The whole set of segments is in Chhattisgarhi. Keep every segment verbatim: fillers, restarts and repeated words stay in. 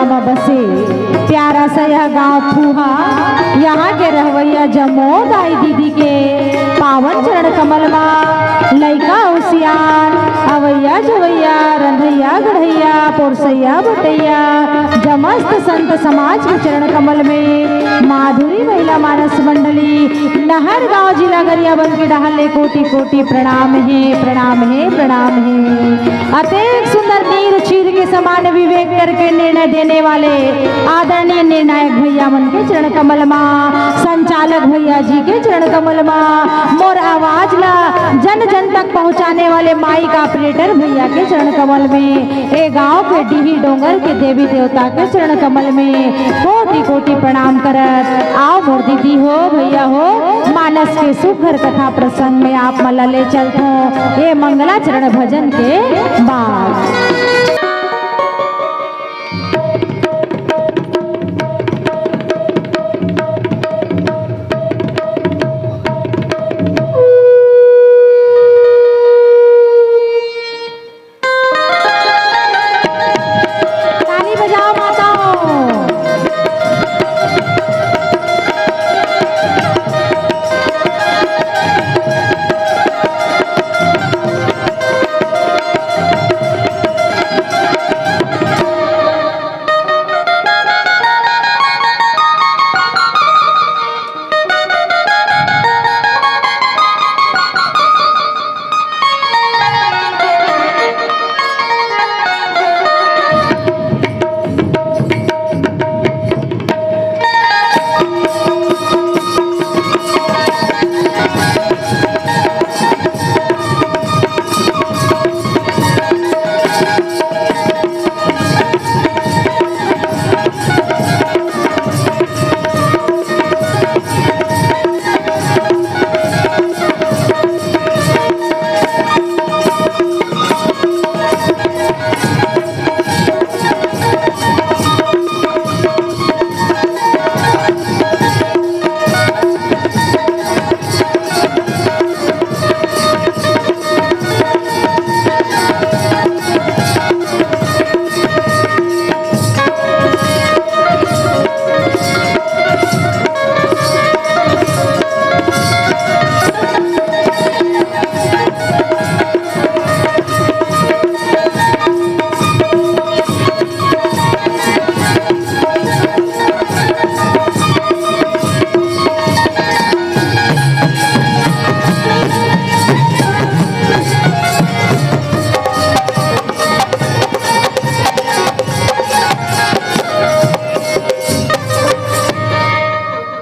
म बसे प्यारा सा यह गांव फूहा, यहाँ के रहवैया जम्मो दाई दीदी के पावन चरण कमल मा लइका अउ सियान, अवैया जवैया, रंधैया गढ़ैया, पोरसैया बटैया, समस्त संत समाज के चरण कमल में माधुरी महिला मानस मंडली नहर गांव जिला गरियाबंद के डहार ले कोटि कोटि प्रणाम हे, प्रणाम हे, प्रणाम हे। अतेक सुंदर नीर चीर के समान विवेक करके निर्णय देने वाले आदरणीय निर्णायक भैया मन के चरण कमल मा, संचालक भैया जी के चरण कमल मा, मोर आवाज ला जन जन तक पहुँचाने वाले माइक ऑपरेटर भैया के चरण कमल में, ए गांव के डीही डोंगर के देवी देवता के चरण कमल में कोटि कोटि प्रणाम करत, आओ मोर दीदी हो, भैया हो, मानस के सुघर कथा प्रसंग में आप मन ला ले चलथों ए मंगलाचरण भजन के बाद। ताली बजाओ माताओं।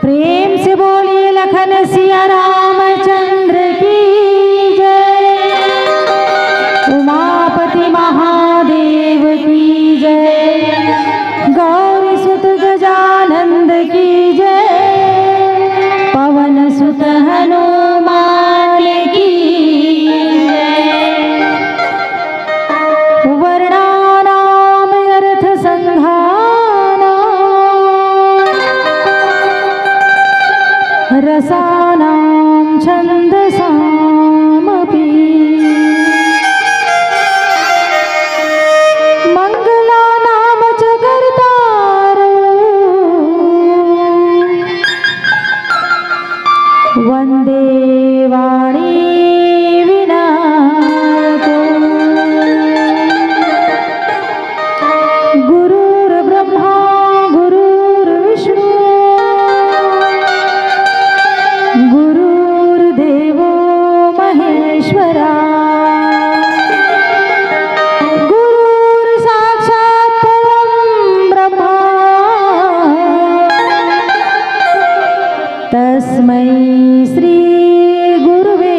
प्रेम से बोलिए लखन सिया रामचंद्र की जय, उमापति महादेव की जय, गौरी सुत गजानंद की जय, पवन सुत हनुमान की जय। वर्णानाम् अर्थसङ्घानां रसानां छन्दसामपि। मङ्गलानां च कर्तारौ वन्दे वाणी विनायकौ। गुरुर्ब्रह्मा गुरुर्विष्णु गुरुर्देवो महेश्वरा। गुरुर्साक्षात् परं ब्रह्मा तस्मै श्री गुरुवे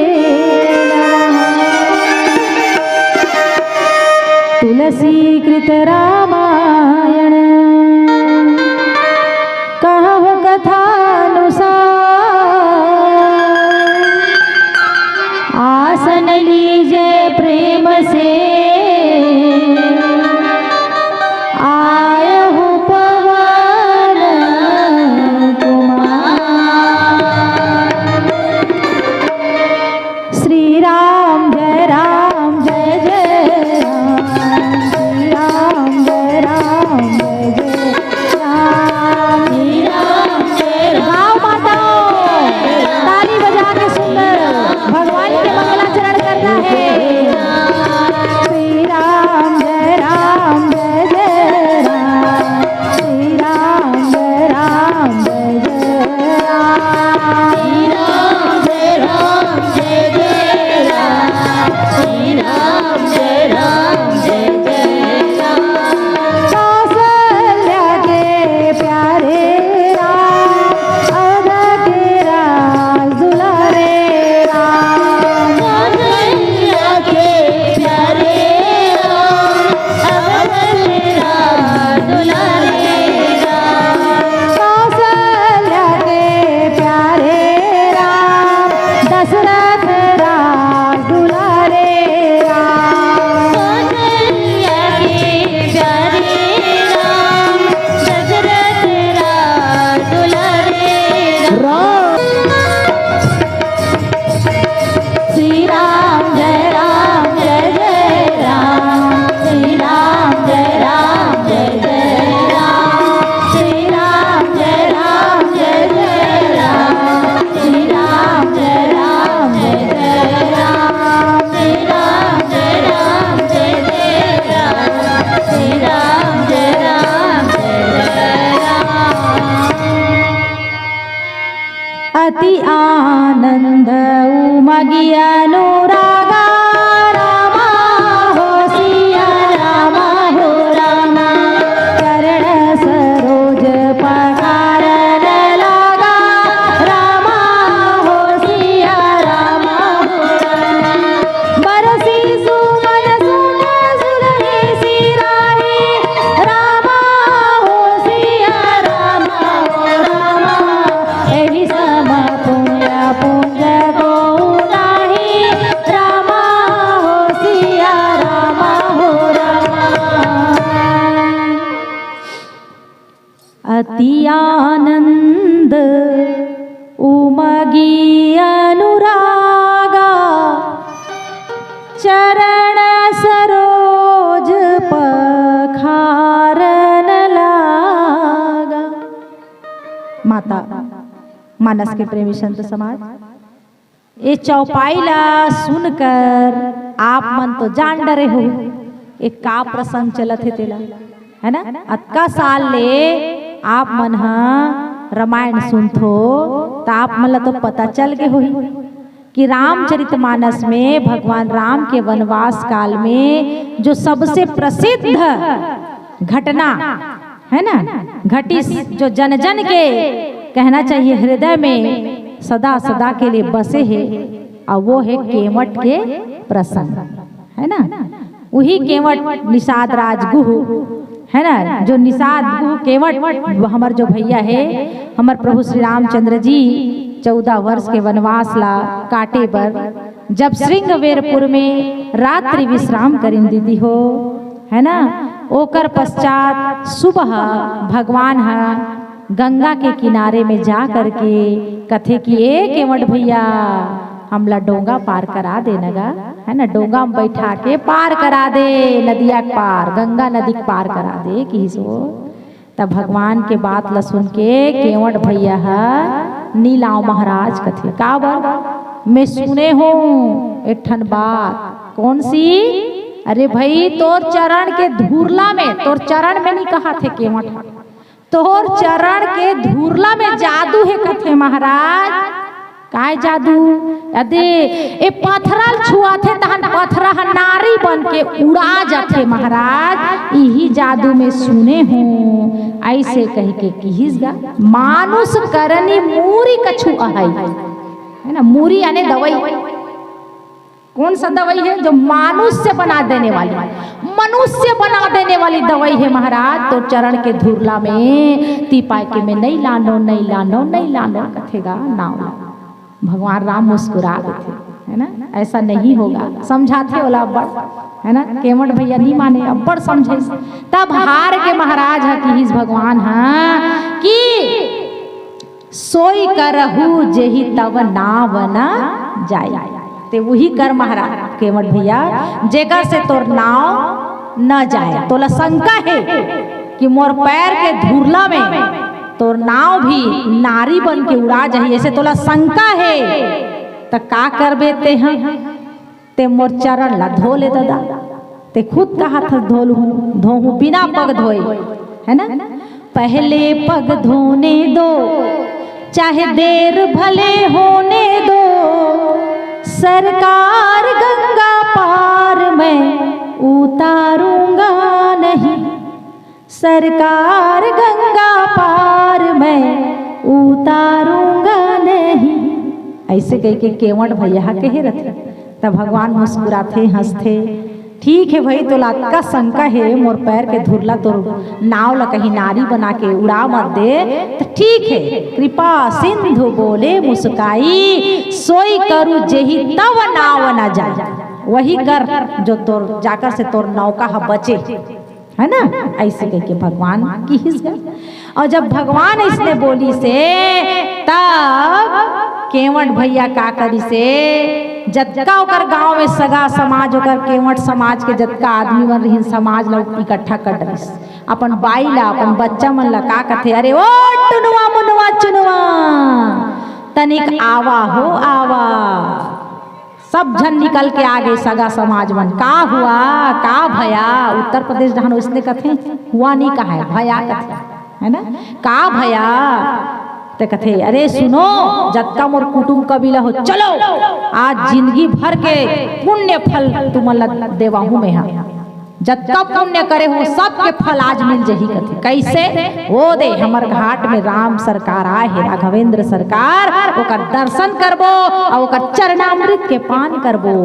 नमः। तुलसी कृत रामायण कहव कथानुसार, आसन लीजे प्रेम से आयहु पवन कुमार। श्री राम जय राम जय जय राम, श्री राम जय अति आनंद उमगि अनुरागा, रामा हो सिया रामा हो रामा। चरण सरोज पखारन लागा, रामा हो सिया रामा हो रामा। बरसी सुमन सुख सुरहि सिराही, रामा हो सिया रामा हो रामा। एहि सम पुण्य पुंज कोउ नाहीं, रामा हो सिया रामा हो रामा। अति आनंद उमगि अनुरागा, चरण सरोज पखारन लागा। माता, मानस के प्रेमी संत समाज, ये चौपाई ला सुनकर आप मन तो जान डरे हो, ये का प्रसंग चलत हे तेला, है ना? अतका साल ले आप मन ह रामायण सुनथो, त आप मन ला तो पता चल गे होही कि रामचरितमानस में भगवान राम के वनवास काल में जो सबसे प्रसिद्ध घटना है ना, घटिस, जो जन जन के कहना चाहिए हृदय में सदा सदा के लिए बसे हे, और वो है केवट के प्रसंग, है ना। वही केवट निषाद राजगुह, है ना, जो निषाद गुह केवट हमर जो भैया है, हमर प्रभु श्री रामचंद्र जी चौदह वर्ष के वनवास ला काटे बर जब श्रृंगवेरपुर में रात्रि विश्राम करिन दीदी हो, है ना, ओकर पश्चात सुबह भगवान ह गंगा के किनारे में जा करके कथे कि ए केवट भैया, हमला डोंगा पार करा दे न गा, है ना, डोंगा में बैठा के पार करा दे, नदिया के पार, गंगा नदी के पार करा दे, किहिस हो। तब भगवान के बात ल सुन के केवट भैया ह नी लाव महाराज कथे, काबर? मैं सुने हूँ एक ठन बात। कौन सी? अरे भाई, तोर चरण के धूरला में, तोर चरण में नी कहाथे केवट ह, तोर चरण के धूरला में जादू हे कथे महाराज। काय जादू? अदे, ए पथरा ल छुआथे तहन पथरा ह नारी बन के उड़ा जाथे महाराज। इही जादू में सुने हूँ, ऐसे कह के किहिस गा। मानुष करनी मूरी कछु अहै, है ना, मूरी यानी दवाई। कौन सा दवाई है? जो मानुष्य बना देने वाली, मनुष्य बना देने वाली दवाई है महाराज। तोर चरण के धूरला में ती पाय के मैं नहीं लानो, नहीं लानो, नहीं लानो कथे गा नाव। भगवान राम मुस्कुरा देथे, है ना, ऐसा नहीं होगा, समझाथे ओला अब्बड़, है ना। केवट भैया नहीं माने, अब्बड़ समझे, तब हार के महाराज ह किहिस भगवान ह कि सोई करहु जेहि तव नाव न जाई। ते उही कर महाराज केवट भैया, जेकर से तोर नाव न जाए। तोला शंका हे कि मोर पैर के धूरला में तोर नाव भी नारी बन के उड़ा जाही, ऐसे तोला शंका हे, त का करबे तेह? ते मोर चरण ला धो ले ददा। ते खुद कहाथस धो लूहूँ, धोहूँ बिना पग धोए, है ना? पहले पग धोने दो, चाहे देर भले होने दो, सरकार गंगा पार मैं उतारूंगा नहीं, सरकार गंगा पार मैं उतारूंगा नहीं। ऐसे कह के केवट भैया ह कहे रथे। तब भगवान मुस्कुराथे, हंसथे। ठीक है भाई, तोला अतका शंका हे मोर पैर के धूरला तोर नाव ला कहीं नारी बना के उड़ा मत दे, तो ठीक है। कृपा सिंधु बोले मुस्काई, सोई करू जेहि तव नाव न जाई। वही कर जो तोर जाकर से तोर नौका ह बचे, है ना। ऐसे कह के भगवान किहिस गा। और जब भगवान इसने बोलिस हे, तब केवट भैया का करिस हे, जतका ओकर गांव में सगा समाज, ओकर केवट समाज के जतका आदमी मन रहिन, समाज ला इकट्ठा कर डरिस। अपन बाई ला, अपन बच्चा मन ला का कथे, "अरे ओ टुनवा, मुनवा, चुनवा, तनिक आवा हो, आवा।" सब झन निकल के आ गे, सगा समाज मन। "का हुआ, का भया?" उत्तर प्रदेश डहन ओइसने कथे, "हुआ" नी कहाय, "भया" कथे, है ना? "का भया?" ते कथे, "अरे सुनो, जतका मोर कुटुम कबीला हो, चलो, आज जिंदगी भर के पुण्य फल तुमन ला देवाहूं मैं हा। जतका पुण्य करे हो, सबके फल आज मिल जही," कथे। "कैसे?" "ओ दे, हमर घाट में राम सरकार आए हे, राघवेंद्र सरकार, ओकर दर्शन करबो अउ ओकर चरणामृत के पान करबो।"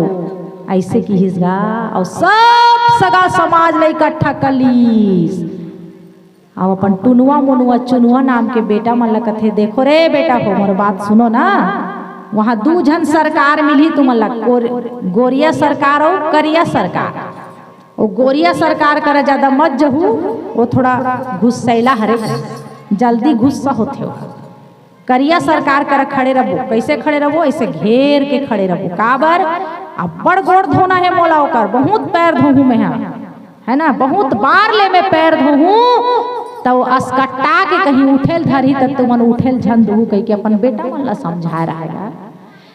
ऐसे किहिस गा, अउ सब सगा समाज ला इकट्ठा कर लीस। अब अपन टुनुआ मुनुआ चुनुआ नाम के बेटा मन ला कथे, "देखो रे बेटा हो, मोर बात सुनो ना, वहाँ दू झन सरकार मिलही तुमन ला, गोर-, गोरिया सरकार अउ करिया सरकार। वो गोरिया सरकार करा ज्यादा मत जहू, वो थोड़ा गुस्सैला हरे, जल्दी गुस्सा होथे वो। करिया सरकार करा खड़े रहबो।" कैसे खड़े रहबो? ऐसे घेर के खड़े रहबो। काबर? "अब्बड़ गोड़ धोना हे मोला ओकर, बहुत पैर धोहूं मैं हा, है ना, बहुत बार ले मैं पैर धोहूं।" त वो असकट्टा के कहीं उठेल धरही, त तुमन उठेल झन दूहू, कहिके अपन बेटा मन ला समझाए रहेगा।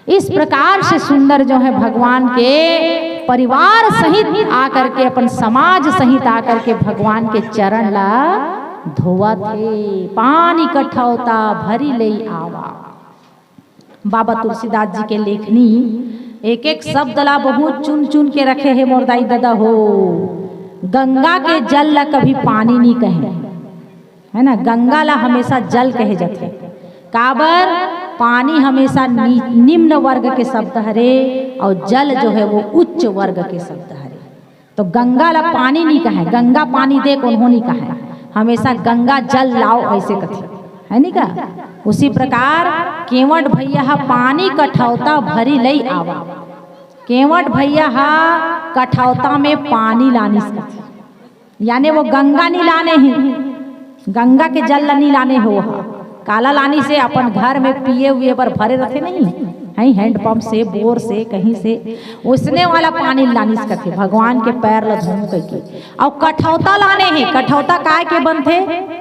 इस प्रकार से सुंदर जो है, भगवान के परिवार सहित आकर के, अपन समाज सहित आकर के भगवान के चरण ला धोवत हे। "पानी कठौता भरी लई आवा।" बाबा तुलसीदास जी के लेखनी एक एक शब्द ला बहुत चुन चुन के रखे हे मोर दाई ददा हो। गंगा के जल ला कभी पानी नी कहे, है ना, गंगा ला हमेशा जल कहे जाथे। काबर? पानी हमेशा नि-, निम्न वर्ग के शब्द हरे अउ जल जो है वो उच्च वर्ग के शब्द हरे। तो गंगा ला पानी नी कहे, गंगा पानी दे कोनो नी कहे, हमेशा गंगा जल लाओ ऐसे कथे, है नी का? उसी प्रकार केवट भैया हा पानी कठौता भरी लई आवा। केवट भैया हा कठौता में पानी लानिस कथे, यानी वो गंगा नी लाने हे, गंगा के जल ला नी लाने हे, वो हा काला लानिस हे, अपन घर में पिए हुए बर भरे रथे नहीं, है हैंडपंप से, बोर से, कहीं से, उसने वाला पानी लानिस कथे, भगवान के पैर ला धोहूं कहिके। अउ कठौता लाने हे, कठौता काय के बनथे?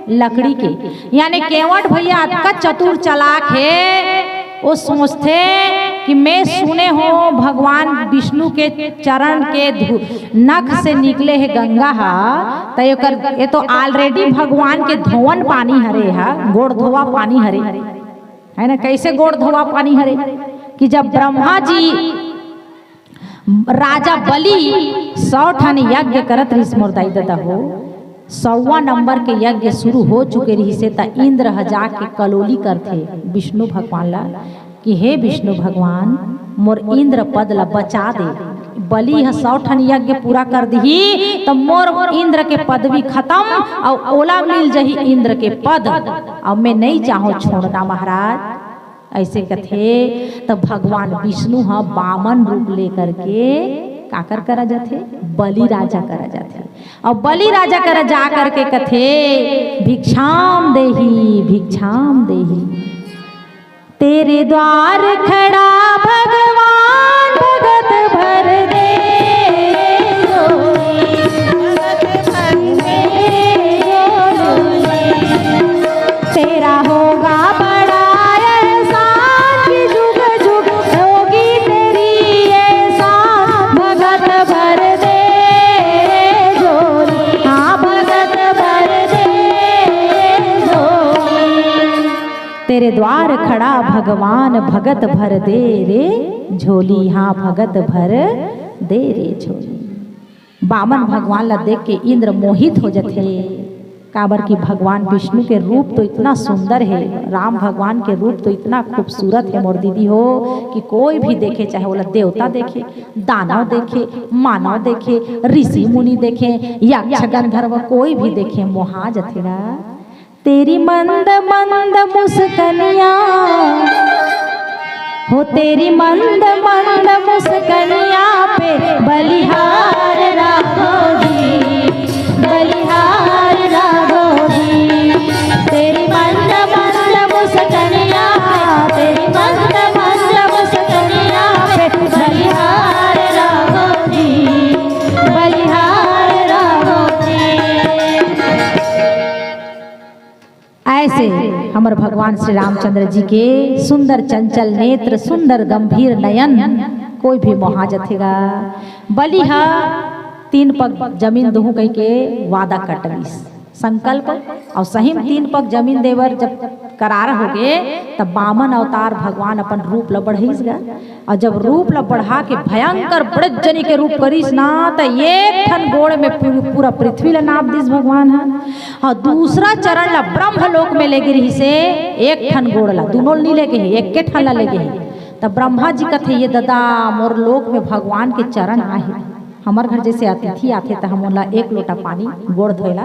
लकड़ी के। यानी केवट भैया अतका चतुर चालाक हे, वो सोचथे कि मैं सुने हो भगवान विष्णु के चरण के धु-, नख से निकले हे गंगा हा, त एकर, ये तो already भगवान के धोवन पानी हरे हा, गोड़ धोवा पानी हरे, है ना? कैसे गोड़ धोवा पानी हरे? कि जब ब्रह्मा जी राजा बलि सौ ठन यज्ञ करत रहिस मोर दाई ददा हो, सौवा नंबर के यज्ञ शुरू हो चुके रहिसे, त इंद्र ह जाके कलोली करथे विष्णु भगवान ला कि हे विष्णु भगवान, मोर इंद्र पद ला बचा दे। बलि ह सौ ठन यज्ञ पूरा कर दिही त मोर इंद्र के पदवी खत्म, अउ ओला मिल जही इंद्र के पद, अउ मैं नइ चाहूं छोड़ना महाराज। ऐसे कथे, तब भगवान विष्णु ह बामन रूप लेकर के काकर करा जाथे? बलि राजा करा जाथे। अउ बलि राजा करा जा करके कथे, "भिक्षाम देहि, भिक्षाम देहि।" तेरे द्वार खड़ा भगवान भगत भर दे। तेरा होगा बड़ा एहसान कि जुग जुग होगी तेरी एहसान। भगत भर दे झोली, हाँ भगत भर दे झोली। तेरे द्वार खड़ा भगवान भगत भर दे रे झोली, हाँ भगत भर दे रे झोली। बामन भगवान ला देख के इंद्र मोहित हो जथे, काबर कि भगवान विष्णु के रूप तो इतना सुंदर हे, राम भगवान के रूप तो इतना खूबसूरत हे मोर दीदी हो, कि कोई भी देखे, चाहे ओला देवता देखे, दानव देखे, मानव देखे, ऋषि मुनि देखे, यक्ष गंधर्व कोई भी देखे, मोहा जथे गा। तेरी मंद मंद मुस्कनिया हो, तेरी मंद मंद मुस्कनिया पे बलिहार राघव जी, बलिहार राघव जी। तेरी मंद मंद मुस्कनिया, तेरी मंद मंद मुस्कनिया पे बलिहार राघव जी, बलिहार राघव जी। ऐसे हमर भगवान श्री रामचंद्र जी के सुंदर चंचल नेत्र, सुंदर गंभीर नयन, कोई भी मोहा जथे गा। बलि ह तीन पग जमीन दुहूं कहिके वादा कटरिस, संकल्प, अउ सही म तीन पग जमीन देबर जब करार होगे, तब बामन अवतार भगवान अपन रूप ल बढ़ाइस गा। अउ जब रूप ल बढ़ा के भयंकर बड़े जनी के रूप करिस ना, त एक ठन गोड़ में पू-, पूरा पृथ्वी ल नाप दिस भगवान ह। अउ दूसरा चरण ल ब्रह्मलोक में लेगे रिहिसे, एक ठन गोड़ ल, दूनों ल नी लेगे हे, एके ठन ल लेगे हे। त ब्रह्मा जी कथे, "ये ददा, मोर लोक में भगवान के चरण आहे, हमर घर जैसे अतिथि आथे, त हमन ला एक लोटा पानी गोड़ धोए ला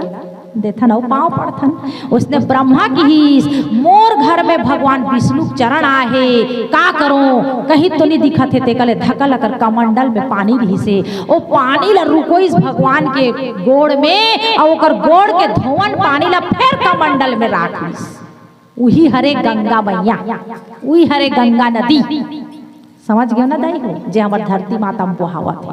देथन अउ पाँव पड़थन।" उसने ब्रह्मा किहिस, "मोर घर में भगवान विष्णु के चरण आहे, का करों? कहीं तो नी दिखत हे।" तेकर ले धकल अकर कमंडल में पानी रिहिसे, ओ पानी ला रुकोइस भगवान के गोड़ में, अउ ओकर गोड़ के धोवन पानी ला फेर कमंडल में राख लिस। उही हरे गंगा मैया, उही हरे गंगा नदी। समझ गयो ना दाई हो, जे हमर धरती माता में बोहावत हे।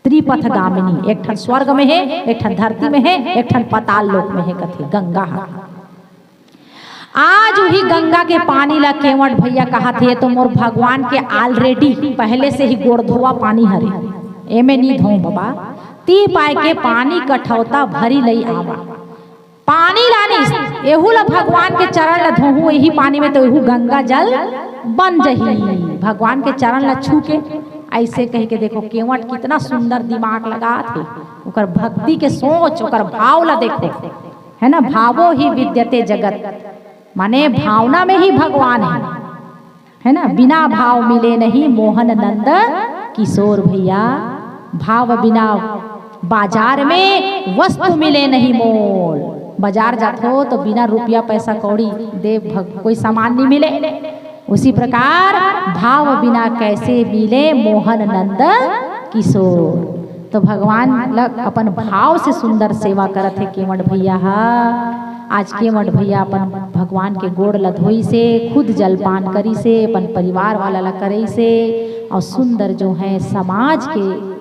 त्रिपथ गामिनी, एक ठन स्वर्ग में हे, एक ठन धरती में हे, एक ठन पाताल लोक में हे, कथे गंगा ह। आज उही गंगा के पानी ला केवट भैया कहाथे, "ये तो मोर भगवान के already पहले से ही गोड़ धोवा पानी हरे, एमे नी धोऊं बाबा।" ती पाए के पानी कठौता भरी लई आवा। पानी लानिस, एहू ला भगवान के चरण ला धोहूं, एही पानी में तो एहू गंगा जल बन जही। भगवान के चरण ला छू के ऐसे कह के देखो, केवट कितना सुंदर दिमाग लगात हे, ओकर भक्ति के सोच, ओकर भाव ला देखो, है ना, भावो ही विद्यते जगत, माने भावना में ही भगवान है, है ना। बिना भाव मिले नहीं मोहन नंद किशोर भैया, भाव बिना बाजार में वस्तु मिले नहीं मोल। बाजार जाथो तो बिना रुपया पैसा कौड़ी दे भग-, कोई सामान नहीं मिले। उसी प्रकार भाव बिना कैसे मिले मोहन नंद किशोर। तो भगवान ल अपन भाव से सुंदर सेवा करत हे केवट भैया ह। आज केवट भैया अपन भगवान के गोड़ ल धोइसे, खुद जलपान करिसे, अपन परिवार वाला ल करइसे, अउ सुंदर जो है समाज के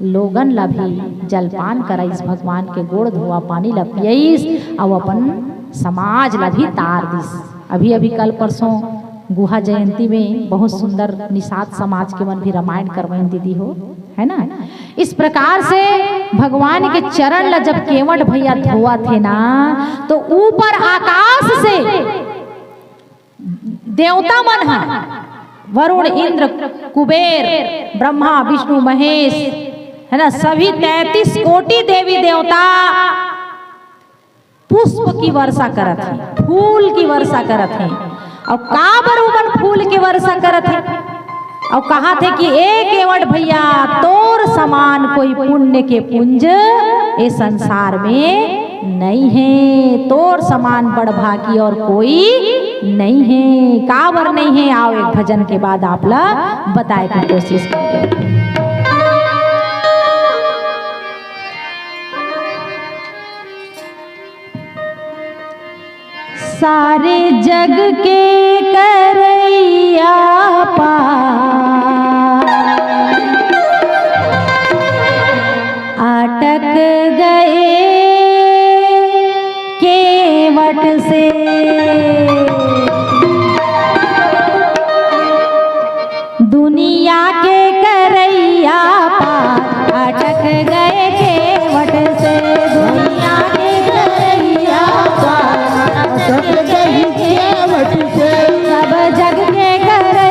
लोगन ला भी जलपान कराइस, भगवान के गोड़ धोवा पानी ला पियइस, अउ अपन समाज ला भी तार दिस। अभी अभी कल परसों गुहा जयंती में बहुत सुंदर निषाद समाज के मन भी रामायण करवाइन दीदी हो, है ना। इस प्रकार से भगवान के चरण ला जब केवट भैया धोवत हे ना, तो ऊपर आकाश से देवता मन ह, वरुण, इंद्र, कुबेर, ब्रह्मा, विष्णु, महेश, है ना, सभी तैंतीस कोटि देवी देवता पुष्प की वर्षा करत हे, फूल की वर्षा करत हे। अउ काबर ओमन फूल की वर्षा करत हे? अउ कहाथे कि ए केवट भैया, तोर समान कोई पुण्य के पुंज ए संसार में नहीं है, तोर समान बड़भागी और कोई नहीं है। काबर नहीं है, आओ एक भजन के बाद आप ला बताए के कोशिश करबो। सारे जग के करैया पार अटक गए केवट से। दुनिया के करैया पार अटक गए केवट से। दुनिया के करैया पार अटक गए केवट से। सब जग के करैया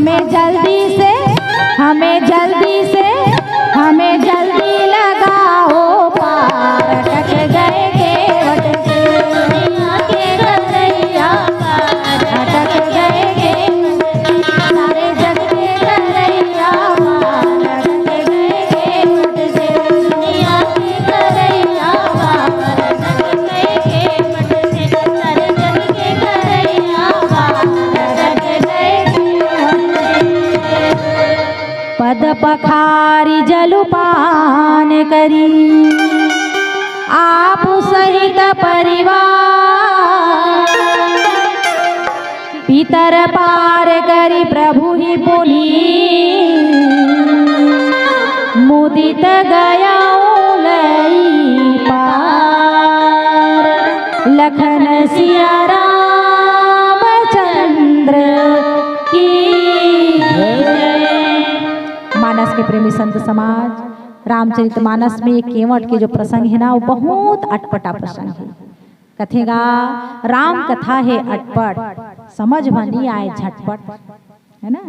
हमें जल्दी से, हमें जल्दी से, हमें जल्दी लगाओ पार। अटक गए केवट से दुनिया के गरैया पार। अटक गए केवट से सारे जग के गरैया पार। अटक गए केवट से दुनिया के गरैया पार। अटक गए केवट से सारे जग के गरैया पार। अटक गए केवट से पद पखारी जलपान करी, आप सहित परिवार। पितर पार करी प्रभु ही पुनि, मुदित गया लई पार। लखन सिया रामचंद्र की जय। मानस के प्रेमी संत समाज, रामचरित मानस में ये केवट के जो प्रसंग है ना, वो बहुत अटपटा प्रसंग है। कथे गा, राम कथा है अटपट, समझ में नहीं आए झटपट, है ना?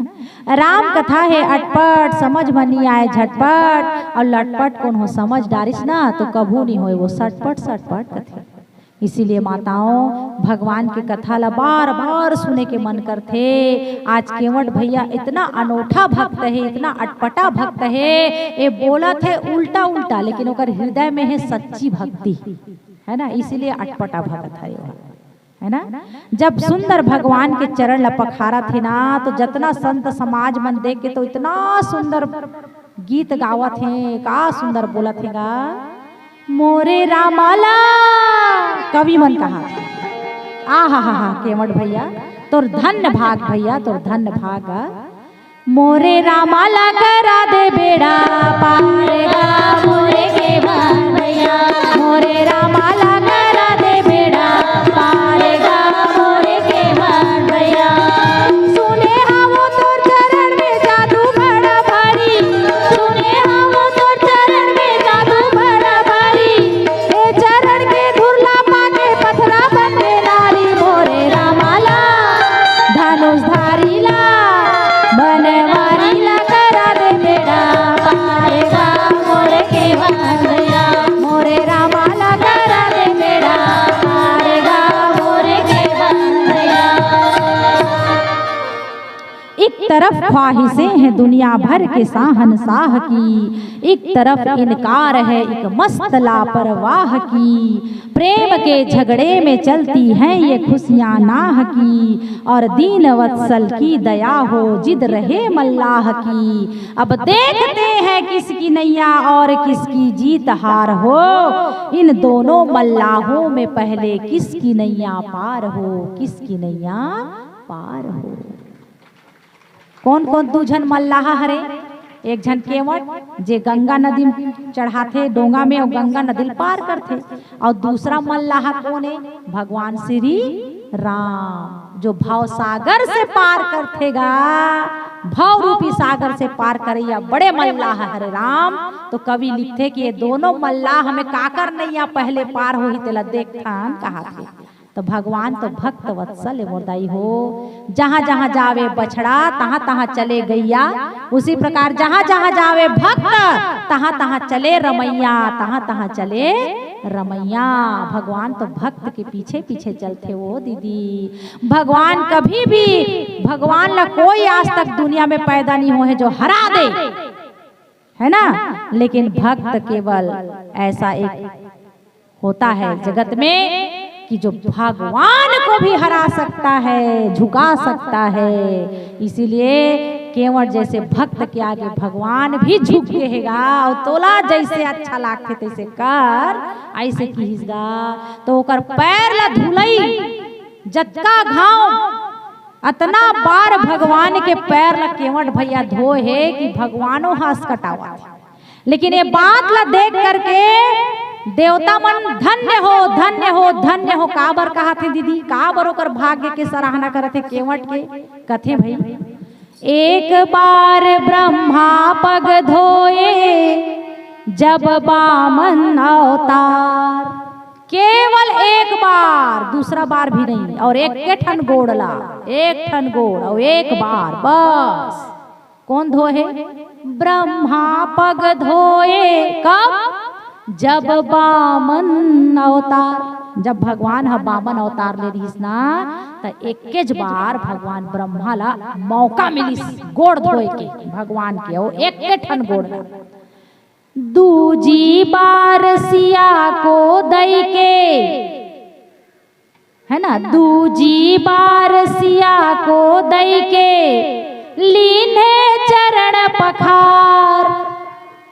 राम कथा है अटपट, समझ में नहीं आए झटपट, और लटपट कोनो समझ डारिस ना, तो कभू नहीं होए वो सटपट, सटपट कथे। इसीलिए माताओं, भगवान के कथा ला बार बार सुने के मन करथे। आज केवट भैया इतना अनोखा भक्त है, इतना अटपटा भक्त है, ये बोलत है उल्टा उल्टा, लेकिन ओकर हृदय में है सच्ची भक्ति, है ना? इसीलिए अटपटा भक्त है वो, है ना? जब सुंदर भगवान के चरण ला पखारत हे ना, तो जतना संत समाज मन देख के तो इतना सुंदर गीत गावत हे, का सुंदर बोलत हे गा। मोरे रामा ला, कवि मन कहा, आ हा हा हा, केवट भैया, तोर धन्य भाग भैया, तोर धन्य भाग। मोरे रामा ला करा दे बेड़ा पार गा, मोरे केवट भैया, मोरे रामा ला करा दे बेड़ा पार गा, मोरे केवट भैया। सुने हवो तोर चरण में जादू बड़ा भारी, सुने हवो तोर चरण में जादू बड़ा भारी। ए चरण के धुरला पाके पथरा बनते नारी, मोरे रामा ला धनुषधारी ला बनवारी ला करा दे बेड़ा पार गा, मोरे केवट भैया, मोरे रामा ला करा दे बेड़ा पार गा, मोरे केवट भैया। एक तरफ ख्वाहिशें हैं दुनिया भर के शाहनशाह की, एक तरफ इनकार है एक मस्त लापरवाह की। प्रेम के झगड़े में चलती हैं ये खुशियां नाह की, और दीन वत्सल की दया हो जिद रहे मल्लाह की। अब देखते हैं किसकी नैया और किसकी जीत हार हो, इन दोनों मल्लाहों में पहले किसकी नैया पार हो, किसकी नैया पार हो। कौन कौन दू झन मल्लाह हरे? एक झन केवट, जे गंगा नदी चढ़ाथे डोंगा में अउ गंगा नदी ल पार करथे, अउ दूसरा मल्लाह कौन है? भगवान श्री राम, जो भवसागर से पार करथे गा, भव रूपी सागर से पार करैया बड़े मल्लाह हरे राम। तो कवि लिखथे कि ये दोनों मल्लाह में काकर नैया पहले पार होही, तेला देखथन, कहाथे। तो भगवान तो भक्त वत्सल ए मोर दाई हो, जहाँ जहाँ जावे बछड़ा, तहाँ तहाँ चले गैया। उसी प्रकार जहाँ जहाँ जावे भक्त, तहाँ तहाँ चले रमैया, तहाँ तहाँ चले रमैया। भगवान तो भक्त के पीछे पीछे चलथे वो दीदी। भगवान कभी भी, भगवान ला कोई आज तक दुनिया में पैदा नहीं होहे जो हरा दे, है ना? लेकिन भक्त केवल ऐसा एक होता है जगत में कि जो भगवान को भी हरा सकता है, झुका सकता है। इसीलिए केवट जैसे भक्त के आगे भगवान भी झुक गे हे गा, अउ तोला जैसे अच्छा लागथे तैसे कर, ऐसे किहिस गा। तो ओकर पैर ला धुलई, जतका घाव अतना बार भगवान के पैर ला केवट भैया धोए हे कि भगवानो हंस कटावत हे। लेकिन ये बात ला देख करके देवता मन धन्य हो, धन्य हो, धन्य हो। काबर कहाथे दीदी, काबर ओकर भाग्य के सराहना करथे केवट के? कथे भई, एक बार ब्रह्मा पग धोए जब बामन अवतार। केवल एक बार, दूसरा बार भी नहीं, और एक के ठन गोड़ ला, एक ठन गोड़ और एक बार बस। कौन धोए हे? ब्रह्मा पग धोए। कब? जब बामन अवतार, जब भगवान ह बामन अवतार ले रहिस ना, त एकेच बार भगवान ब्रह्मा ला मौका मिलिस गोड़ धोए के, भगवान के, अउ एके ठन गोड़ ला। दूजी बार सिया को दई के, है ना, दूजी बार सिया को दई के, लीन्हे चरण पखार।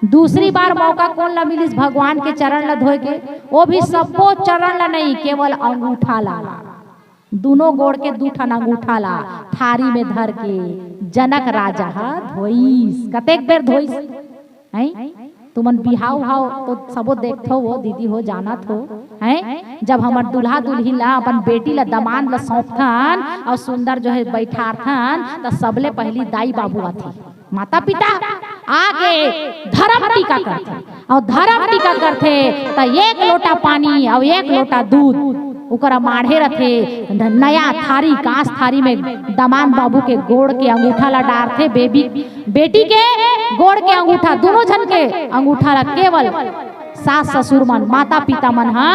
दूसरी बार मौका कोन ला मिलिस भगवान के चरण ला धोए के? वो भी सब्बो चरण ला नहीं, केवल अंगूठा ला। दूनों गोड़ के दू ठन अंगूठा ला थारी में धर के जनक राजा ह धोइस। कतेक बेर धोइस? हैं? तुमन बिहाव उहाव तो सबो देखथो वो, दीदी हो, जानत हो, हैं? जब हमर दूल्हा दुल्हिन ला, अपन बेटी ला, दमांद ला सौंपथन और सुंदर जो है बैठारथन, त सबले पहली दाई बाबू आथे, माता पिता, आगे धर्म टीका करथे। और धर्म टीका करथे, त एक लोटा पानी और एक लोटा दूध ओकरा माढ़े रथे, नया थारी, कांस थारी में दमांद बाबू के गोड़ के अंगूठा ला डारथे, बेबी, बेटी के गोड़ के अंगूठा, दूनों झन के अंगूठा ला केवल सास ससुर मन, माता पिता मन ह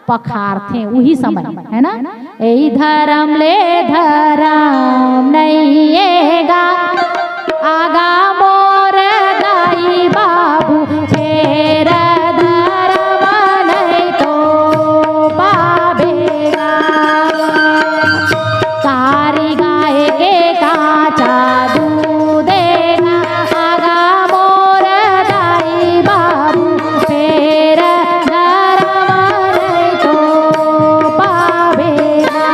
पखारथे उही समय, है ना? एही धरम ले धरम नइये गा, आगा मोर दाई बाबू, फेर धरम नइ तो पाबे गा। कारी गाय के काचा दूधे गा, आगा मोर दाई बाबू, फेर धरम नइ तो पाबे गा।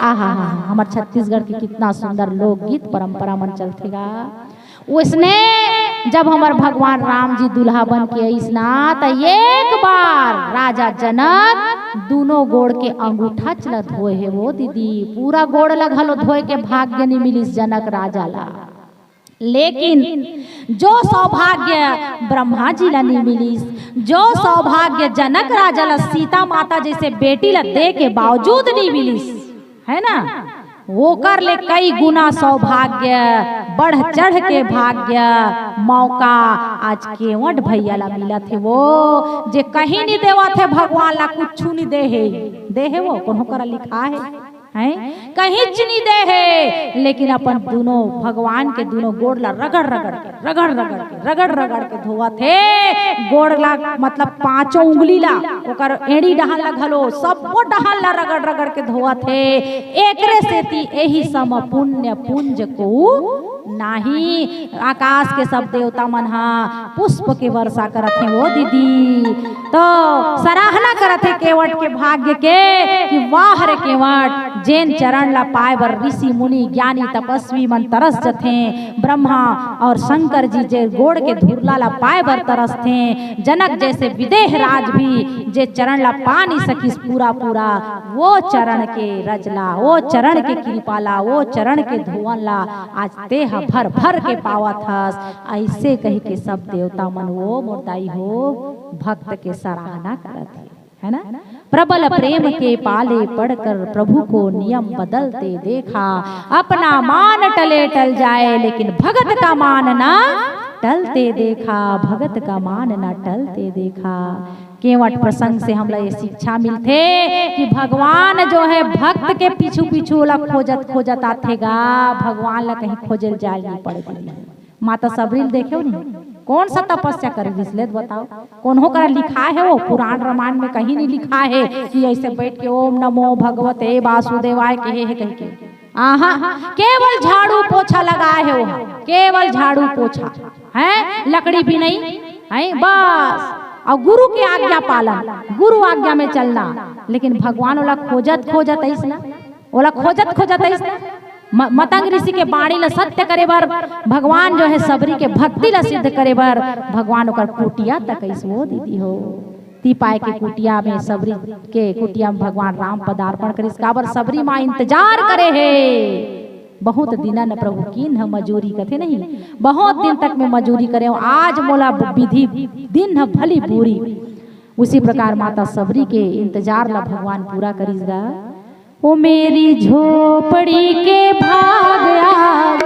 आहा, हमर छत्तीसगढ़ के कितना सुंदर लोकगीत परंपरा मन चलथे गा। उसने जब हमर भगवान राम जी दूल्हा बन के आइस ना, त एक बार राजा जनक दूनों गोड़ के अंगूठा च ल धोए हे वो दीदी, पूरा गोड़ ला घलो धोए के भाग्य नहीं मिलिस जनक राजा ला। लेकिन जो सौभाग्य ब्रह्मा जी ला नहीं मिलिस, जो सौभाग्य जनक राजा ला सीता माता जैसे बेटी ला दे के बावजूद नहीं मिलिस, है ना, ओकर ले कई गुना सौभाग्य, बढ़ चढ़ के भाग्य, मौका आज केवट भैया ला मिलत हे वो, जे कहीं नहीं देवत हे भगवान ला, कुछु नहीं दे हे, दे हे वो, कोनो करा लिखा हे, हैं? कहींच नहीं दे हे, लेकिन अपन दूनों भगवान के दूनों गोड़ ला रगड़ रगड़ के, रगड़ रगड़ के, रगड़ रगड़ के धोवत हे, गोड़ ला मतलब पांचों उंगली ला, ओकर एड़ी डहान ला घलो, सब्बो डहान ला रगड़ रगड़ के धोवत हे। एकरे सेती एही सम पुण्य पुंज को नाही। आकाश के सब देवता मन हा पुष्प के वर्षा करत हे वो दीदी, तो सराहना करत हे केवट के भाग्य के कि वाह रे केवट, जेन चरण ला पाए बर ऋषि मुनि ज्ञानी तपस्वी मन तरस जथे। ब्रह्मा और शंकर जी जे गोड़ के धुरला ला पाए बर तरसथे, जनक जैसे विदेह राज भी जे चरण ला पा नहीं सकिस पूरा पूरा, वो चरण के रज ला, वो चरण के कृपा ला, वो चरण के धोवन ला आज तेह भर भर के पावत हस। ऐसे कह के सब देवता मन वो मोर दाई हो भक्त के सराहना करत हे, है ना? प्रबल प्रेम के पाले पड़कर प्रभु को नियम बदलते देखा। अपना मान टले टल जाए, लेकिन भगत का मान ना टलते देखा, भगत का मान ना टलते देखा। केवट प्रसंग से हमला ये शिक्षा मिलथे कि भगवान जो है भक्त के पीछू पीछू ओला खोजत खोजत आथे गा, भगवान ला कहीं खोजे ल जाए नहीं पड़े। माता सबरी ल देखे नहीं, कौन सा तपस्या करे रिहिस ले बताओ, कोनो करा लिखा हे वो? पुराण रामायण में कहीं नहीं लिखा हे कि ऐसे बैठ के ओम नमो भगवते वासुदेवाय कहे हे कह के। आहा, केवल झाड़ू पोछा लगाए हे वो, केवल झाड़ू पोछा, हैं, लकड़ी भी नहीं, हैं, बस। और गुरु के आज्ञा पालन, गुरु आज्ञा में चलना। लेकिन भगवान ओला खोजत खोजत आइस ना, ओला खोजत खोजत आइस ना, म-, मतंग ऋषि के बाणी ला सत्य करे बर, भगवान जो है सबरी के भक्ति ला सिद्ध करे बर भगवान ओकर कुटिया तक आइस वो दीदी हो। तिपाय के कुटिया में, सबरी के कुटिया में भगवान राम पदार्पण करिस। काबर? सबरी माँ इंतजार करे हे। बहुत दिनन प्रभु कीन्ह मजूरी, कथे नहीं, बहुत दिन तक मैं मजूरी करे हूँ, आज मोला विधि दीन्ह भली पूरी। उसी प्रकार माता सबरी के इंतजार ला भगवान पूरा करिस गा। ओ मेरी झोपड़ी के भाग आज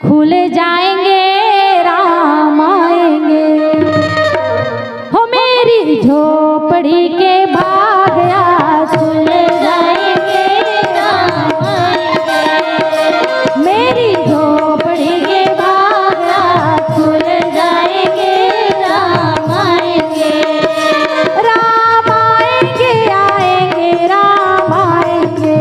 खुल जाएंगे, राम आएंगे। हो मेरी झोपड़ी के भाग आज खुल जाएंगे, राम आएंगे। मेरी झोपड़ी के भाग आज खुल जाएंगे, राम आएंगे। राम आएंगे, आएंगे, राम आएंगे।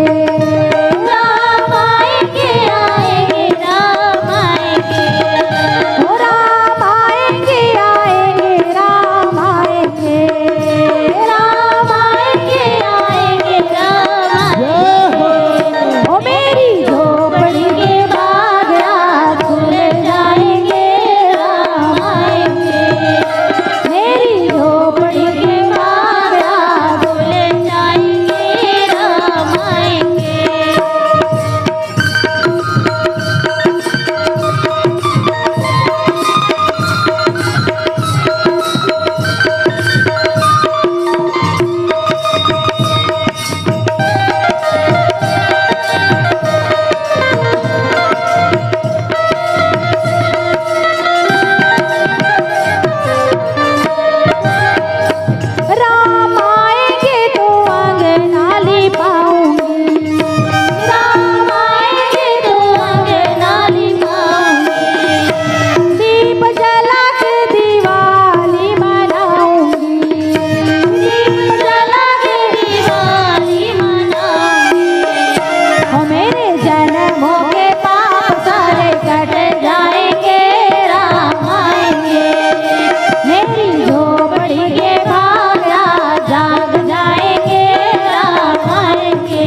राम आएंगे, आएंगे, राम आएंगे। ओ राम आएंगे, आएंगे, राम आएंगे। राम आएंगे, आएंगे, राम आएंगे। ओ मेरी झोपड़ी के भाग आज खुल जाएंगे, राम आएंगे। मेरी झोपड़ी के भाग आज खुल जाएंगे, राम आएंगे। राम आएंगे तो अंगना लिपाऊंगी। राम आएंगे तो अंगना लिपाऊंगी। दीप जला के दिवाली मनाऊंगी। दीप जला के दिवाली मनाऊंगी। ओ मेरे जन्मों के पाप सारे कट जाएंगे, राम आएंगे। मेरी झोपड़ी के भाग आज जाग जाएंगे, राम आएंगे।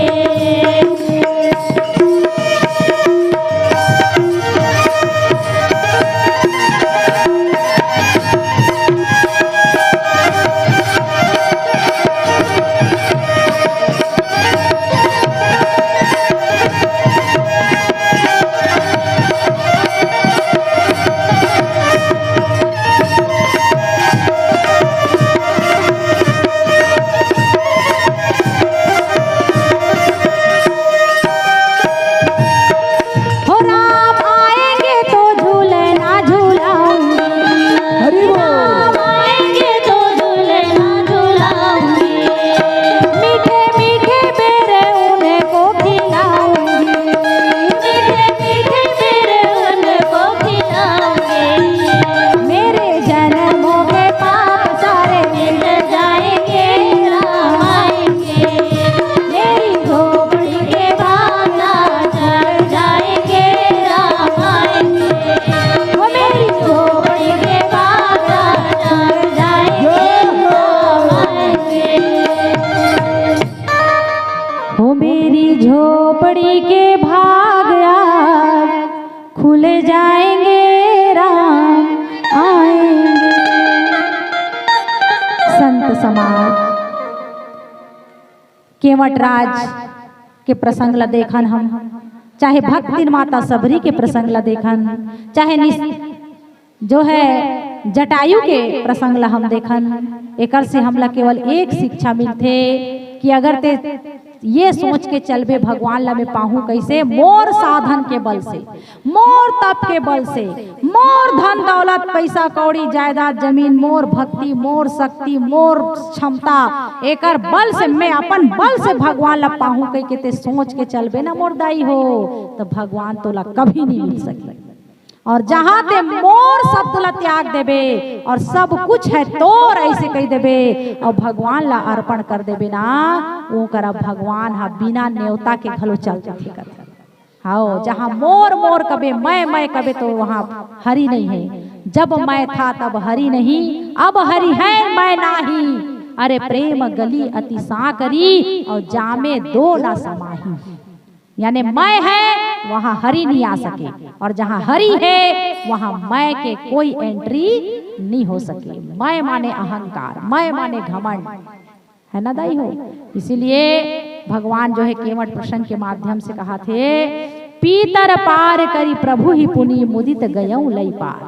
हो राम आएंगे तो झूलना झुलाऊंगी। हरि बोल। राम आएंगे तो झूलना झुलाऊंगी। मीठे मीठे बेर उनको खिलाऊंगी। मीठे मीठे बेर उनको खिलाऊंगी। मेरे जन्मों के पाप सारे मिट जाएंगे, राम आएंगे। मेरी झोपड़ी के भाग आज खुल जाएंगे, राम आएंगे। ओ मेरी झोपड़ी के भाग आज खुल जाएंगे, राम आएंगे। हो मेरी झोपड़ी के भाग आज खुल जाएंगे, राम आएंगे। संत समाज, केवट राज के प्रसंग ला देखन हम, चाहे भक्तिन माता सबरी के प्रसंग ला देखन, चाहे निस-, जो है जटायु के प्रसंग ला हम देखन, एकर से हमला केवल एक शिक्षा मिलथे कि अगर ते ये सोच के चलबे, भगवान ला मैं पाहूं कैसे? मोर साधन के बल से, मोर तप के बल से, मोर धन दौलत, पैसा कौड़ी, जायदाद, जमीन, मोर भक्ति, मोर शक्ति, मोर क्षमता, एकर बल से, मैं अपन बल से भगवान ला पाहूं कह के ते सोच के चलबे ना मोर दाई हो, तो भगवान तोला कभी नहीं मिल सके। और जहां ते मोर शब्द ला त्याग देबे और सब कुछ है तोर ऐसे कह देबे और भगवान ला अर्पण कर देबे ना, ओकरा भगवान हा बिना नेवता के घलो चल देथे करथे। हाओ, जहां मोर मोर कबे, मैं मैं कबे, तो वहां हरि नहीं है। जब मैं था तब हरि नहीं, अब हरि है मैं नाही। अरे प्रेम गली अति सांकरी और जामे दो ना समाही। यानी मैं है, वहां हरि नहीं आ सके, और जहां हरि है, वहां मैं के कोई एंट्री नहीं हो सके। मैं माने अहंकार, मैं माने घमंड, है ना दाई हो? इसीलिए भगवान जो है केवट प्रसंग के माध्यम से कहाथे, पीतर पार करी प्रभु ही पुनि मुदित गयउ लई पार।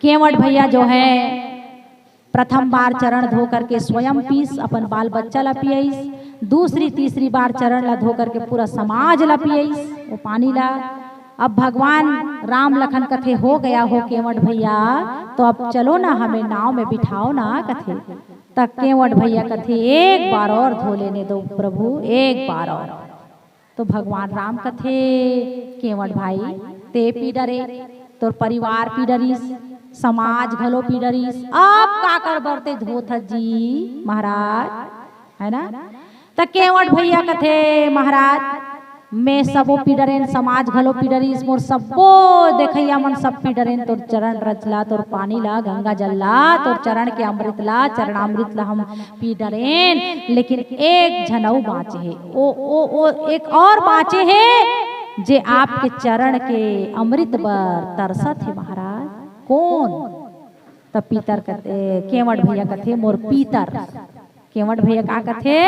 केवट भैया जो है प्रथम बार चरण धो करके स्वयं पीस, अपन बाल बच्चा ला पियइस। दूसरी तीसरी बार चरण ला धो करके पूरा समाज ला पियइस वो पानी ला। अब भगवान राम लखन कथे, "हो गया हो केवट भैया, तो अब चलो ना, हमें नाव में बिठाओ ना," कथे। त केवट भैया कथे, "एक बार और धो लेने दो प्रभु, एक बार और।" तो भगवान राम कथे, "केवट भाई, ते पी डरे, तोर परिवार पी डरिस, समाज घलो पी डरिस, अब काकर बर ते धोत हस जी महाराज, है ना?" त केवट भैया कथे, "महाराज, मैं सबो पी डरेन, समाज घलो पी डरिस, मोर सब्बो देखइया मन सब पी डरेन, तोर चरण रज ला, तोर पानी ला, गंगा जल ला, तोर चरण के अमृत ला, चरणामृत ला हम पी डरेन, लेकिन एक झन अउ बाँचे हे, ओ, ओ, ओ एक और बाँचे हे, जे आपके चरण के अमृत बर तरसत हे महाराज।" "कोन?" त पीतर कथे, केवट भैया कथे, "मोर पीतर।" केवट भैया का कथे?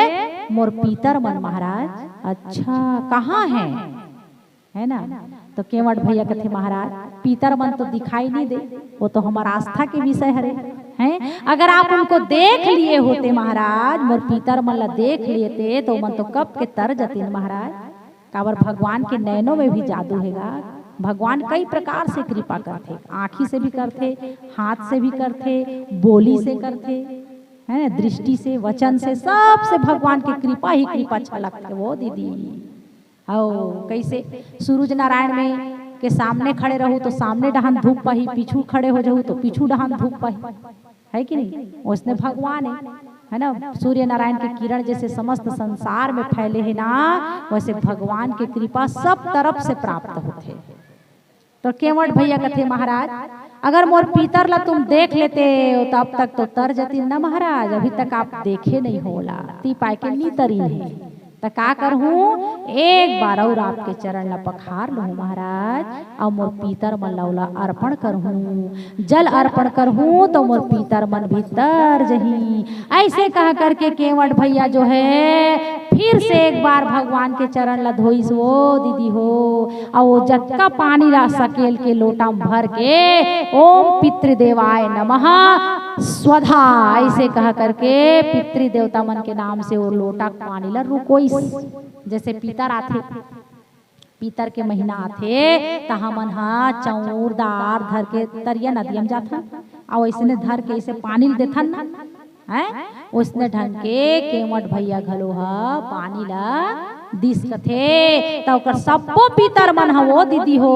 "मोर पीतर मन महाराज।" "अच्छा, कहाँ हे?" है ना? तो केवट भैया कथे, "महाराज, पीतर मन तो दिखाई नहीं दे, वो तो हमार आस्था के विषय हरे, हैं? अगर आप उनको देख लिए होते महाराज, मोर पीतर मन ला देख लेते, तो मन तो कब के तर जतिन महाराज।" काबर भगवान के नैनों में भी जादू हेगा। भगवान कई प्रकार से कृपा करथे, आँखी से भी करथे, हाथ से भी करथे, बोली से करथे, है ना, दृष्टि से, वचन से, सबसे भगवान के कृपा ही कृपा छलकथे वो दीदी। अउ कैसे सूरज नारायण में के सामने खड़े रहू तो सामने डहान धूप पाही, पीछू खड़े हो जाहू तो पीछू डहान धूप पाही, है कि नहीं? वैसने भगवान है, है ना? सूर्य नारायण के किरण जैसे समस्त संसार में फैले है ना, वैसे भगवान के कृपा सब तरफ से प्राप्त होथे। तो केवट भैया कथे, "महाराज, अगर मोर पीतर ला तुम देख लेते हो तो अब तक तो तर जतिन ना महाराज, अभी तक आप देखे नहीं हो ओला, ती पाए के नी तरिन है। त का करहूँ, एक बार और आपके चरण ला पखार लूँ महाराज, अउ मोर पीतर मन ला ओला अर्पण करहूँ, जल अर्पण करहूँ तो मोर पीतर मन भी तर जही।" ऐसे कह करके केवट भैया जो है फिर से एक बार भगवान के चरण ला धोइस वो दीदी हो, अउ वो जतका पानी ला सकेल के लोटा म भर के ओम पितृदेवाय नमः स्वधा ऐसे कह करके पितृ देवता मन के नाम से वो लोटा के पानी ला रुकोइस। जैसे पीतर आथे, पीतर के महीना आथे, त हमन ह चाउर दार धर के तरिया नदिया म जाथन, अउ अइसने धर के अइसे पानी ल देथन ना, हैं? ओइसने ढंग के केवट भैया घलो ह पानी ल दिस कथे, त ओकर सब्बो पीतर मन ह वो दीदी हो,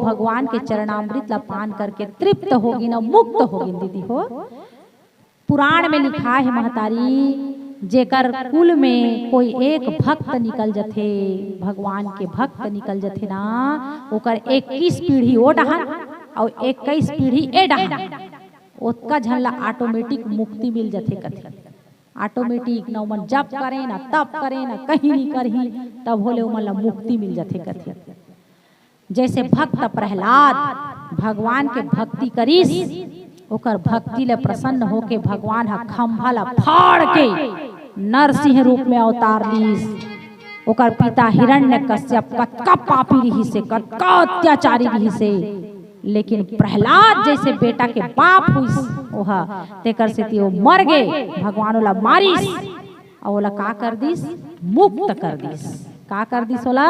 भगवान के चरणामृत ल पान करके तृप्त होगिन अउ मुक्त होगिन दीदी हो। पुराण में लिखा है महतारी, जेकर कुल में कोई एक भक्त निकल जथे, भगवान के भक्त निकल जथे ना, ओकर इक्कीस पीढ़ी ओ डहान अउ इक्कीस पीढ़ी ए डहान, ओतका झन ला automatic मुक्ति मिल जथे कथे। Automatic, न ओमन जप करे, न तप करे, न कहीं नहीं करही, तब होले ओमन ला मुक्ति मिल जथे कथे। जैसे भक्त प्रहलाद भगवान के भक्ति करिस, ओकर भक्ति ले प्रसन्न होके भगवान ह खंभा ला फाड़ के नरसिंह रूप में अवतार लीस। ओकर पिता हिरण्यकश्यप कतका पापी रिहिसे, कतका अत्याचारी रिहिसे, लेकिन प्रहलाद जैसे बेटा के बाप हुइस ओहा, तेकर सेती ओ मर गे, भगवान ओला मारिस। अउ ओला का कर दिस? मुक्त कर दिस। का कर दिस ओला?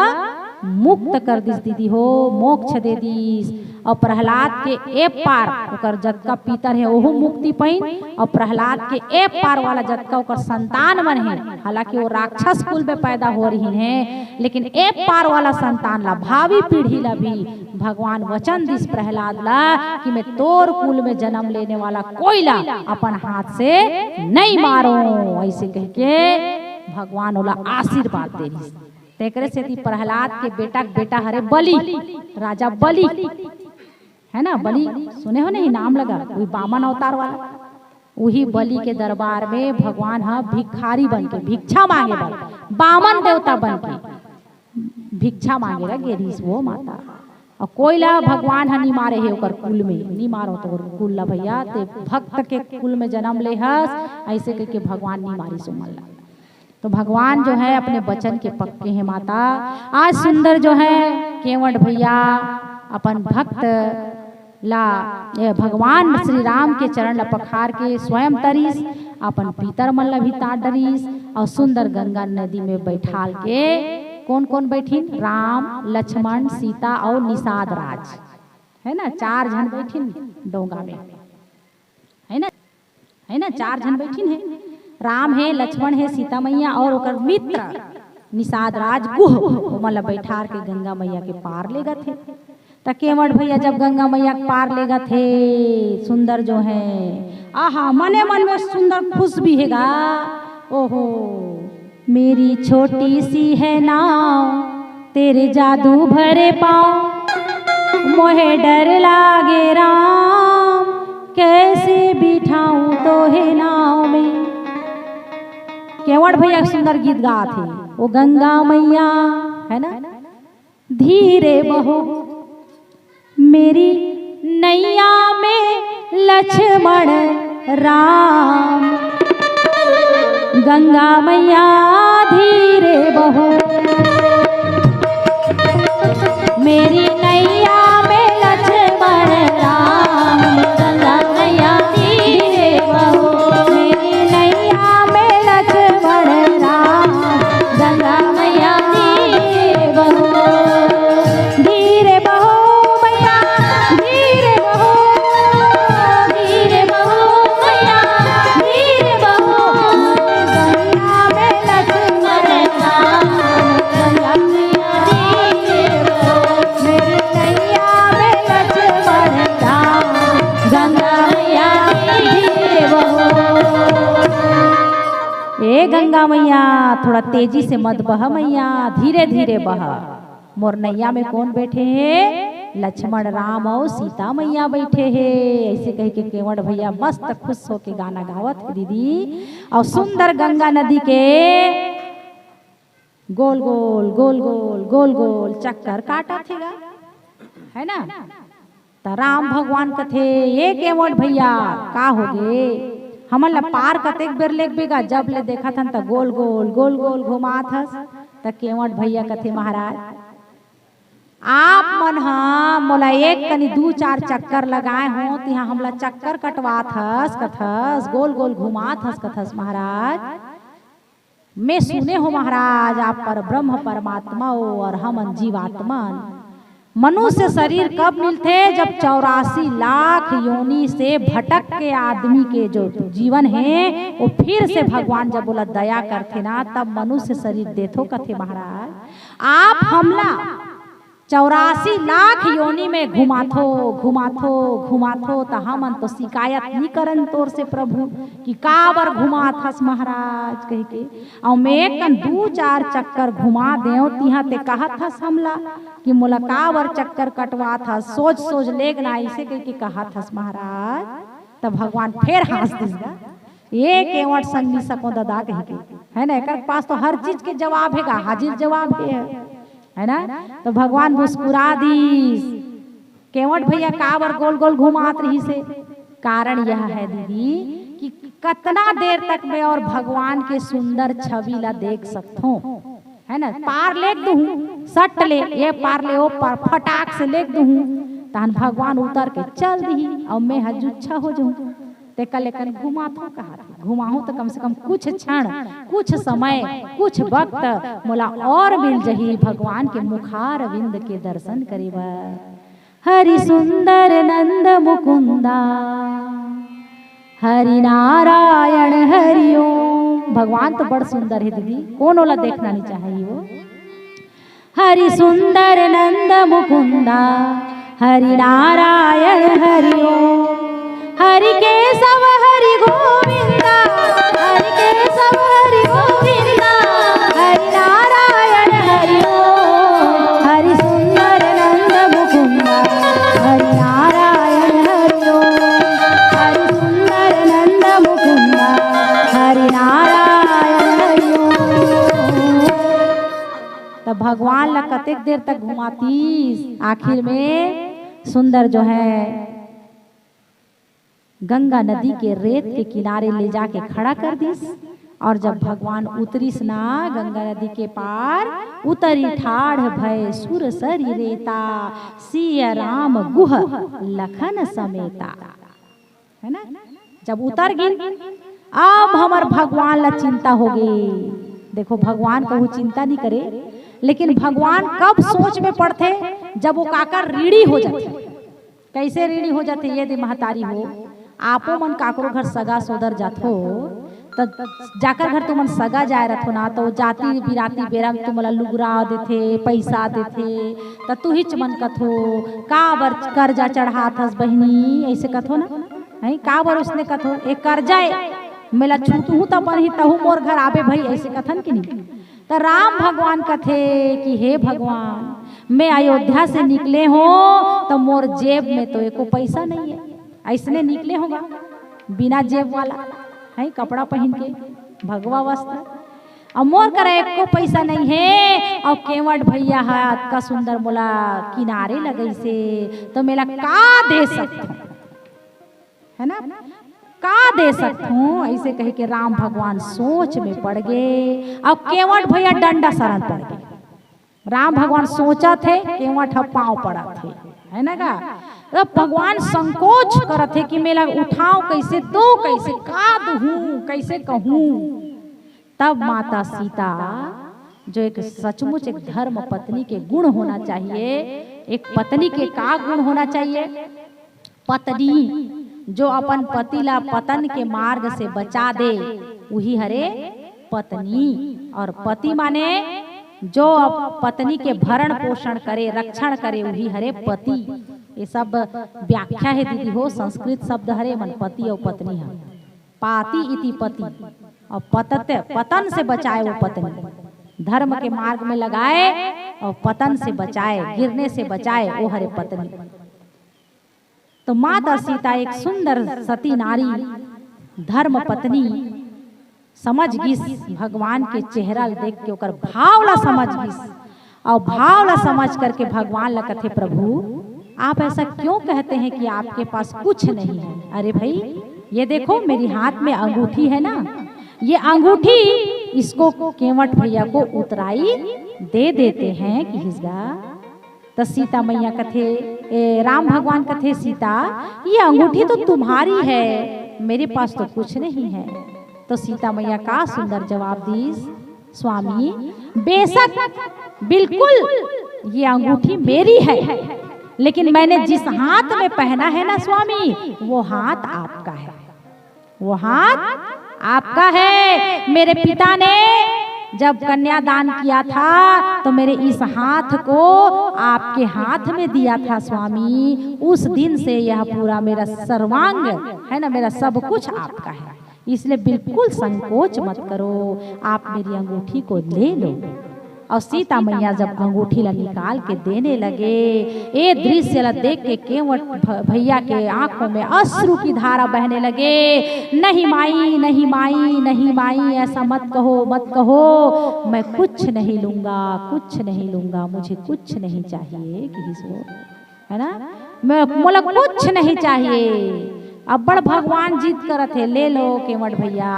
मुक्त कर दिस दीदी हो, मोक्ष दे दिस। अउ प्रहलाद के ए पार, ओकर जतका पितर हे ओहू मुक्ति पाइन, अउ प्रहलाद के ए पार वाला जतका ओकर संतान मन हे, हालांकि वो राक्षस कुल में पैदा हो रहिन हे, लेकिन ए पार वाला संतान ला, भावी पीढ़ी ला भी भगवान वचन दिस प्रहलाद ला कि मैं तोर कुल में जन्म लेने वाला कोई ला अपन हाथ से नहीं मारूं, ऐसे कह के भगवान ओला आशीर्वाद दे रहिस। तेकरे सेती प्रहलाद के बेटा के बेटा हरे बलि, राजा बलि, है ना? बलि सुने हो नहीं, नाम लगा, वही बामन अवतार वाला। वही बलि के दरबार में भगवान ह भिखारी बन के भिक्षा मांगे बर, बामन देवता बन के भिक्षा मांगे ला गे रहिस वो माता। अउ कोई ला भगवान ह नी मारे हे ओकर कुल में, नी मारो तोर कुल ला भैया, ते भक्त के कुल में जन्म ले हस, ऐसे कह के भगवान नी मारिस ओमन ला। तो भगवान जो है अपने वचन के पक्के हैं माता। आज सुंदर जो है केवट भैया अपन भक्त ला, ये भगवान श्री राम के चरण ला पखार के स्वयं तरिस, अपन पितर मन ला भी तार डरिस, और सुंदर गंगा नदी में बैठाल के कौन कौन बैठिन? राम, लक्ष्मण, सीता और निषाद राज, है ना, चार झन बैठिन डोंगा में, है ना, है ना, चार झन बैठिन है। राम है, लक्ष्मण है, सीता मैया और ओकर मित्र निषाद राज गुह, ओमन ला बैठार के गंगा मैया के पार लेगत हे। त केवट भैया जब गंगा मैया के पार लेगत हे, सुंदर जो है, आहा, मने मन में सुंदर खुश भी हेगा। ओहो, मेरी छोटी सी है नाव, तेरे जादू भरे पाँव, मोहे डर लागे राम, कैसे बिठाऊं तोहे नाव में। केवट भैया सुंदर गीत गात हे, वो गंगा मैया, है ना, धीरे बहो मेरी नैया में लक्ष्मण राम, गंगा मैया धीरे बहो। मेरी नैया में लक्ष्मण राम, गंगा मैया धीरे बहो। मेरी नैया में लक्ष्मण राम, गंगा मैया धीरे बहो। धीरे बहो मैया, धीरे बहो, धीरे बहो मैया, धीरे बहो। गंगा में लक्ष्मण राम, गंगा मैया धीरे बहो। मेरी नैया में लक्ष्मण राम, गंगा मैया धीरे बहो। ए गंगा मैया, थोड़ा तेजी से मत बह मैया, धीरे धीरे बह। मोर नैया में कौन बैठे हे? लक्ष्मण, राम और सीता मैया बैठे हे। ऐसे कह के केवट भैया मस्त खुश होके गाना गावत हे दीदी, और सुंदर गंगा नदी के गोल गोल, गोल गोल, गोल गोल चक्कर काटत हे गा, है ना? त राम भगवान कथे, "ए केवट भैया, का होगे? हमन ला पार कतेक बेर लेगबे गा, जब ले देखत हन त गोल गोल, गोल गोल घुमात हस।" त केवट भैया कथे, "महाराज, आप मन ह मोला एक कनी दू चार चक्कर लगाए हो, तिहा हमला चक्कर कटवात हस कथस, गोल गोल घुमात हस कथस महाराज। मैं सुने हो महाराज, आप पर ब्रह्म परमात्मा हो और हमन जीवात्मन। मनुष्य शरीर कब मिलथे? जब चौरासी लाख योनि से भटक के आदमी के जो जीवन है, वो फिर से भगवान जब बोला दया करथे ना, तब मनुष्य शरीर देथो कथे महाराज। आप हमला चौरासी लाख योनि में घुमाथो, घुमाथो, घुमाथो, त हमन तो शिकायत नी करन तोर से प्रभु कि काबर घुमात हस महाराज कहिके। अउ मैं कन दू चार चक्कर घुमा देव, तिहा ते कहत हस हमला कि मोला काबर चक्कर कटवात हस, सोझ सोझ लेग ना, ऐसे कहिके कहत हस महाराज। त भगवान फेर हाँस दिस गा, "ए केवट संगी सको ददा" कहिके, है ना, एकर पास तो हर चीज के जवाब हे गा, हाजिर जवाब हे, है ना। तो भगवान मुस्कुरा दीस, "केवट भैया काबर गोल गोल घुमात रहिस हे?" कारण यह है दीदी कि कतना देर तक मैं और भगवान के सुंदर छवि ला देख सकथों, है ना। पार लेग दूहूँ, सट ले, ये पार ले, वो पार, फटाक से लेग दूहूँ, तहन भगवान उतर के चल दिही, अउ मैं ह जुच्छा हो जाहूँ। ते कले कन घुमाथो कहा थे, घुमाहूँ तो कम से कम कुछ क्षण, कुछ समय, कुछ वक्त मोला और मिल जही भगवान के मुखारविंद के दर्शन करे बर। हरि सुंदर नंद मुकुंदा, हरि नारायण हरि ओम। भगवान तो बड़ सुंदर हे दीदी, कौन ओला देखना नहीं चाही वो? हरि सुंदर नंद मुकुंदा, हरि नारायण हरि ओम। हरि केशव हरि गोविंदा, हरि केशव हरि गोविंदा, हरि नारायण हरि ओम। हरि सुंदर नंद मुकुंदा, हरि नारायण हरि ओम। हरि सुंदर नंद मुकुंदा, हरि नारायण हरि ओम। त भगवान ला कतेक देर तक घुमातीस, आखिर में सुंदर जो है गंगा नदी के रेत के किनारे ले जाके खड़ा कर दीस। और जब भगवान उतरिस ना गंगा नदी के पार, उतरी ठाढ़ भय सुर सरी रेता, सिय राम गुह लखन समेता। है ना? जब उतर गिन, अब हमर भगवान ला चिंता होगे। देखो, भगवान कहूँ चिंता नहीं करे, लेकिन भगवान कब सोच में पड़थे? जब वो काकर ऋणी हो जाथे। कैसे ऋणी हो जाथे? ये दे महतारी हो, आपो मन काकरो घर सगा सोदर जाथो, त जाकर घर तुमन सगा जाए रथो ना, तो जाति बिराती बेरा में तुमला लुगरा देथे, पैसा देथे, त तुहिच मन कथो, "का बर कर्जा चढ़ाथस बहिनी?" ऐसे कथो ना, है का बर उसने कथो, "ए कर्जा ए, मेला छूटहूँ त बनही, तहू मोर घर आबे भई," ऐसे कथन कि नहीं? त राम भगवान कथे कि हे भगवान, मैं अयोध्या से निकले हों त मोर जेब में तो एको पैसा नहीं है, ऐसने निकले होगा बिना जेब वाला, है कपड़ा पहन के भगवा वस्त्र, और मोर करा एको पैसा नहीं है, और केवट भैया ह अतका सुंदर मोला किनारे लगइसे, तो मेला का दे सकथों? है ना? का दे सकथों? ऐसे कह के राम भगवान सोच में पड़ गे, और केवट भैया डंडा शरण पड़ गे। राम भगवान सोचत हे, केवट ह पाँव पड़त हे, है ना का? तब भगवान संकोच करत हे कि मेला उठाव कैसे, दो कैसे, का दूँ, कैसे कहूँ। तब माता सीता, जो एक सचमुच एक धर्म पत्नी के गुण होना चाहिए, एक पत्नी के का गुण होना चाहिए? पत्नी, जो अपन पति ला पतन के मार्ग से बचा दे, उही हरे पत्नी। और पति माने जो अप-, पत्नी के भरण पोषण करे, रक्षण करे, उही हरे पति। ये सब व्याख्या हे दीदी हो, संस्कृत शब्द हरे मन पति और पत्नी ह। पाति इति पति, और पतत, पतन से बचाए वो पत्नी, धर्म के मार्ग में लगाए और पतन से बचाए, गिरने से बचाए, वो हरे पत्नी। तो माता सीता एक सुंदर सती नारी, धर्म पत्नी समझ गिस, भगवान के चेहरा ल देख के ओकर भाव ला समझ गिस, और भाव ला समझ करके भगवान ला कथे, "प्रभु, आप ऐसा क्यों कहते हैं कि आपके पास कुछ नहीं है? अरे भाई, ये देखो, मेरी हाथ में अंगूठी है ना, ये अंगूठी, इसको केवट भैया को उतराई दे देते हैं," किहिस गा। त सीता मैया कथे, ए, राम भगवान कथे, "सीता, ये अंगूठी तो तुम्हारी है, मेरे पास तो कुछ नहीं है।" तो सीता मैया का सुंदर जवाब दीस, "स्वामी, बेशक, बिल्कुल, ये अंगूठी मेरी है, लेकिन मैंने जिस हाथ में पहना है ना स्वामी, वो हाथ आपका है।" वो हाथ आपका है। मेरे पिता ने जब कन्यादान किया था, तो मेरे इस हाथ को आपके हाथ में दिया था स्वामी। उस दिन से यह पूरा मेरा सर्वांग है ना, मेरा सब कुछ आपका है, इसलिए बिल्कुल संकोच मत करो, आप मेरी अंगूठी को ले लो। और सीता मैया जब अंगूठी ला निकाल के देने लगे, ए दृश्य ला देख के केवट भ-, भैया के आंखों में अश्रु की धारा बहने लगे। "नहीं माई, नहीं माई, नहीं माई, ऐसा मत कहो, मत कहो, मैं कुछ नहीं लूंगा, कुछ नहीं लूंगा, मुझे कुछ नहीं चाहिए," किहिस वो, है ना, "मैं, मोला कुछ नहीं चाहिए।" अब्बड़ भगवान जिद करत हे, "ले लो केवट भैया,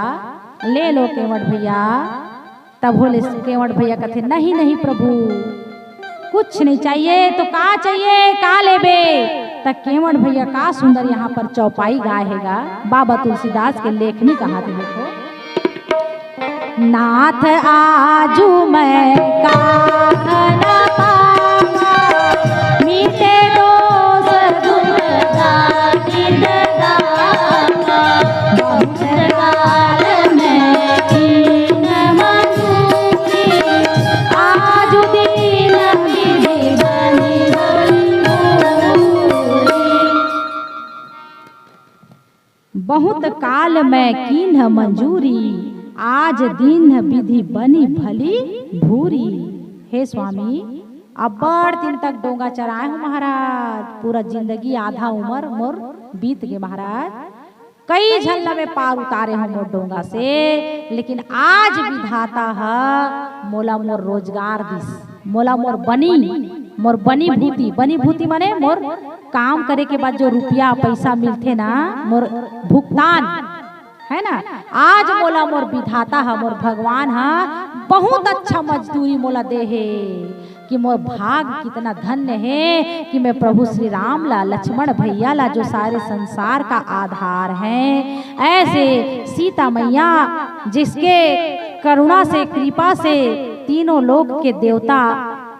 ले लो केवट भैया।" तब बोले केवट भैया कथे, "नहीं, नहीं प्रभु, कुछ नहीं चाहिए।" "तो का चाहिए, का लेबे?" त केवट भैया का सुंदर यहाँ पर चौपाई गाए हे गा, बाबा तुलसीदास के लेखनी कहा थे देखो। नाथ आजू मैं काहन पावा, मिटे दोष दुख दारिद दावा। बहुत काल मैं कीन मजूरी, आजु दीन विधि बनी बनी भूरी। बहुत काल मैं कीन्ह मंजूरी, आज दीन्ह विधि बनी भली भूरी। हे स्वामी, अब्बड़ दिन तक डोंगा चराए हूँ महाराज, पूरा जिंदगी आधा उमर मोर बीत गे महाराज। कई झन ल मैं पार उतारे हूँ मोर डोंगा से, लेकिन आज विधाता ह मोला मोर रोजगार दिस, मोला मोर बनी, मोर बनी भूती, बनी भूती माने मोर काम करे के बाद जो रुपया पैसा मिलथे ना, मोर भुगतान, है ना? आज मोला मोर विधाता ह, मोर भगवान ह बहुत अच्छा मजदूरी मोला दे हे कि मोर भाग कितना धन्य हे कि मैं प्रभु श्री राम ला, लक्ष्मण भैया ला, जो सारे संसार का आधार हैं, ऐसे सीता मैया जिसके करुणा से, कृपा से तीनों लोक के देवता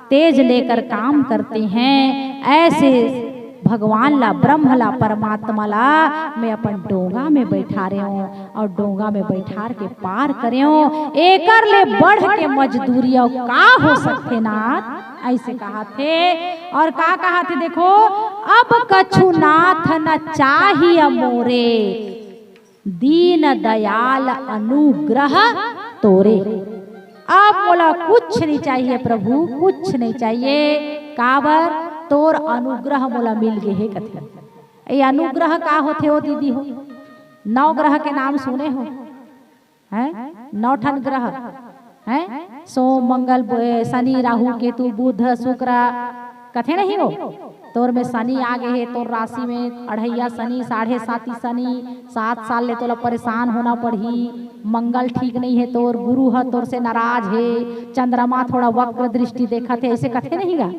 तेज लेकर काम करते हैं, ऐसे भगवान ला, ब्रह्म ला, परमात्मा ला मैं अपन डोंगा में बैठा रहे हूँ और डोंगा में बैठार के पार करे हूँ। एकर ले बढ़ के मजदूरी अउ का हो सकथे नाथ? ऐसे कहा थे। और का कहा थे देखो, अब कछु नाथ न चाहिए मोरे, दीन दयाल अनुग्रह तोरे। अब मोला कुछ नहीं चाहिए प्रभु, कुछ नहीं चाहिए। काबर? तोर अनुग्रह मोला मिल गे हे कथे। ये अनुग्रह का होथे ओ दीदी हो? नौ ग्रह के नाम सुने हो? हैं? नौ ठन ग्रह हैं, सोम, मंगल, बु-, शनि, राहु, केतु, बुध, शुक्र, कथे नहीं हो? तोर में शनि आ गे हे, तोर राशि में अढ़ैया शनि, साढ़े साती शनि, सात साल ले तोला परेशान होना पड़ही। मंगल ठीक नहीं हे तोर, गुरु ह तोर से नाराज हे, चंद्रमा थोड़ा वक्र दृष्टि देखत हे, ऐसे कथे नहीं गा?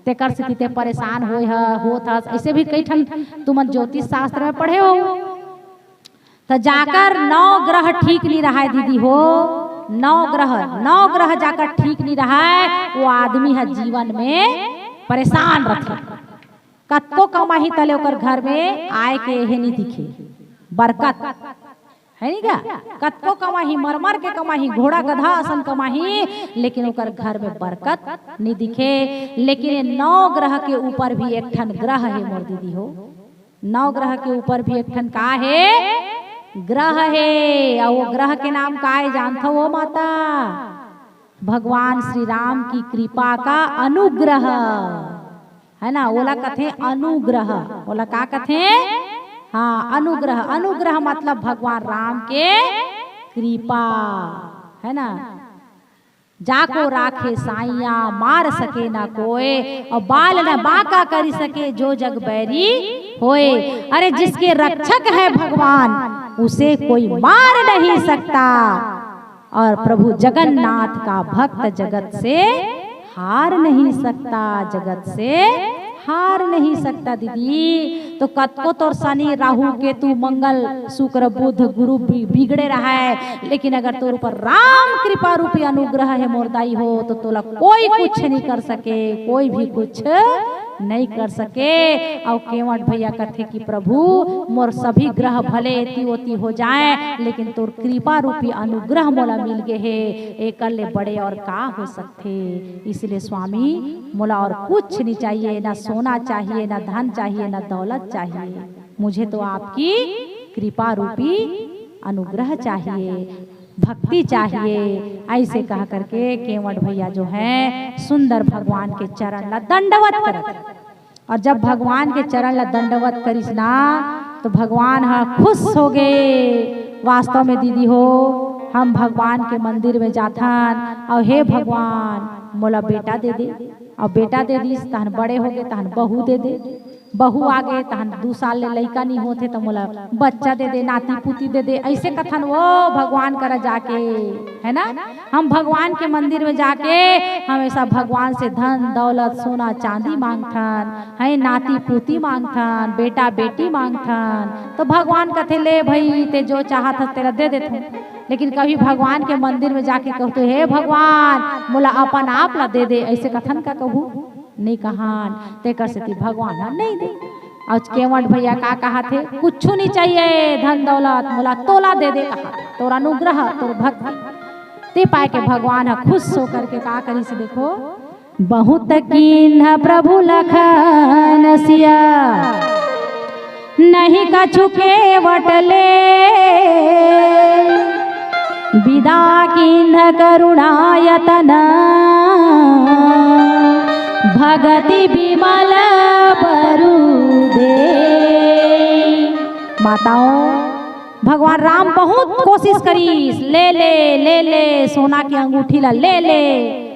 तेकर सेती ते परेशान होए ह, होत हस। ऐसे भी कई ठन तुमन ज्योतिष शास्त्र में पढ़े हो। त जाकर नौ ग्रह ठीक नहीं रहाय दीदी हो, नौ ग्रह, नौ ग्रह जाकर ठीक नहीं रहाय, वो आदमी ह जीवन में परेशान रथे। कतको कमाही तले ओकर घर में आय के हे नहीं दिखे, बरकत है नहीं का? कतको कमाही, मर मर के कमाही, घोड़ा गधा असन कमाही, लेकिन ओकर घर में बरकत नहीं दिखे। लेकिन ये नौ ग्रह के ऊपर भी एक ठन ग्रह हे मोर दीदी हो, नौ ग्रह के ऊपर भी एक ठन का हे? ग्रह हे। अउ वो ग्रह के नाम का हे जानथव वो माता? भगवान श्री राम की कृपा का अनुग्रह, है ना? ओला कथे अनुग्रह। ओला का कथे? हाँ, अनुग्रह। अनुग्रह मतलब भगवान राम के कृपा, है ना? जाको राखे साइया मार सके ना कोय, और बाल न बांका करी सके जो जग बैरी होय। अरे जिसके रक्षक है भगवान उसे कोई मार नहीं सकता, और प्रभु जगन्नाथ का भक्त जगत से हार नहीं सकता, जगत से हार नहीं सकता दीदी। तो कतको तोर शनि, राहु, केतु, मंगल, शुक्र, बुध, गुरु बि-, बिगड़े रहाय, लेकिन अगर तोर ऊपर राम कृपा रूपी अनुग्रह हे मोर दाई हो, तो तोला कोई कुछ नहीं कर सके, कोई भी कुछ नहीं कर सके। अउ केवट भैया कथे कि प्रभु मोर सभी ग्रह भले एती ओती हो जाए, लेकिन तोर कृपा रूपी अनुग्रह मोला मिल गे हे, एकर ले बड़े और का हो सकथे? इसलिए स्वामी मोला और कुछ नहीं चाहिए, ना सोना चाहिए, ना धन चाहिए, ना दौलत चाहिए, मुझे तो आपकी कृपा रूपी अनुग्रह चाहिए, भक्ति चाहिए। ऐसे कह करके केवट भैया जो है सुंदर भगवान के चरण ला दंडवत करत। और जब भगवान के चरण ला दंडवत करिस ना, तो भगवान ह खुश हो गए। वास्तव में दीदी हो, हम भगवान के मंदिर में जाथन और हे भगवान मोला बेटा दे दे, और बेटा दे दिस, तहन बड़े हो गए, तहन बहू दे दे, बहू आ गए, तहन दू साल ले लइका नहीं होथे तो मोला बच्चा दे दे, नाती पुती दे दे, ऐसे कथन वो भगवान करा जाके, है ना? हम भगवान के मंदिर में जाके हमेशा भगवान से धन दौलत सोना चांदी मांगथन, है नाती पुती मांगथन, बेटा बेटी मांगथन, तो भगवान कथे ले भाई ते जो चाहत हस तेला दे देथन। लेकिन कभी भगवान के मंदिर में जाके कहते हे भगवान मोला अपन आप ला दे दे, ऐसे कथन का कहू? नहीं कहान। तेकर सेती भगवान ह नहीं दे। आज केवट भैया का कहा थे, कुछ नहीं चाहिए धन दौलत मोला तोला दे दे कहा, तोर अनुग्रह तोर भक्ति। ते पाए के भगवान ह खुश होकर के का करिस देखो, बहुत कीन्ह प्रभु लखन सिया, नहीं कछु केवट ले, बिदा कीन्ह करुणायतन, भगति विमल बरु दे। माताओं, भगवान राम बहुत कोशिश करिस, ले ले, ले ले, सोना के अंगूठी ला ले ले।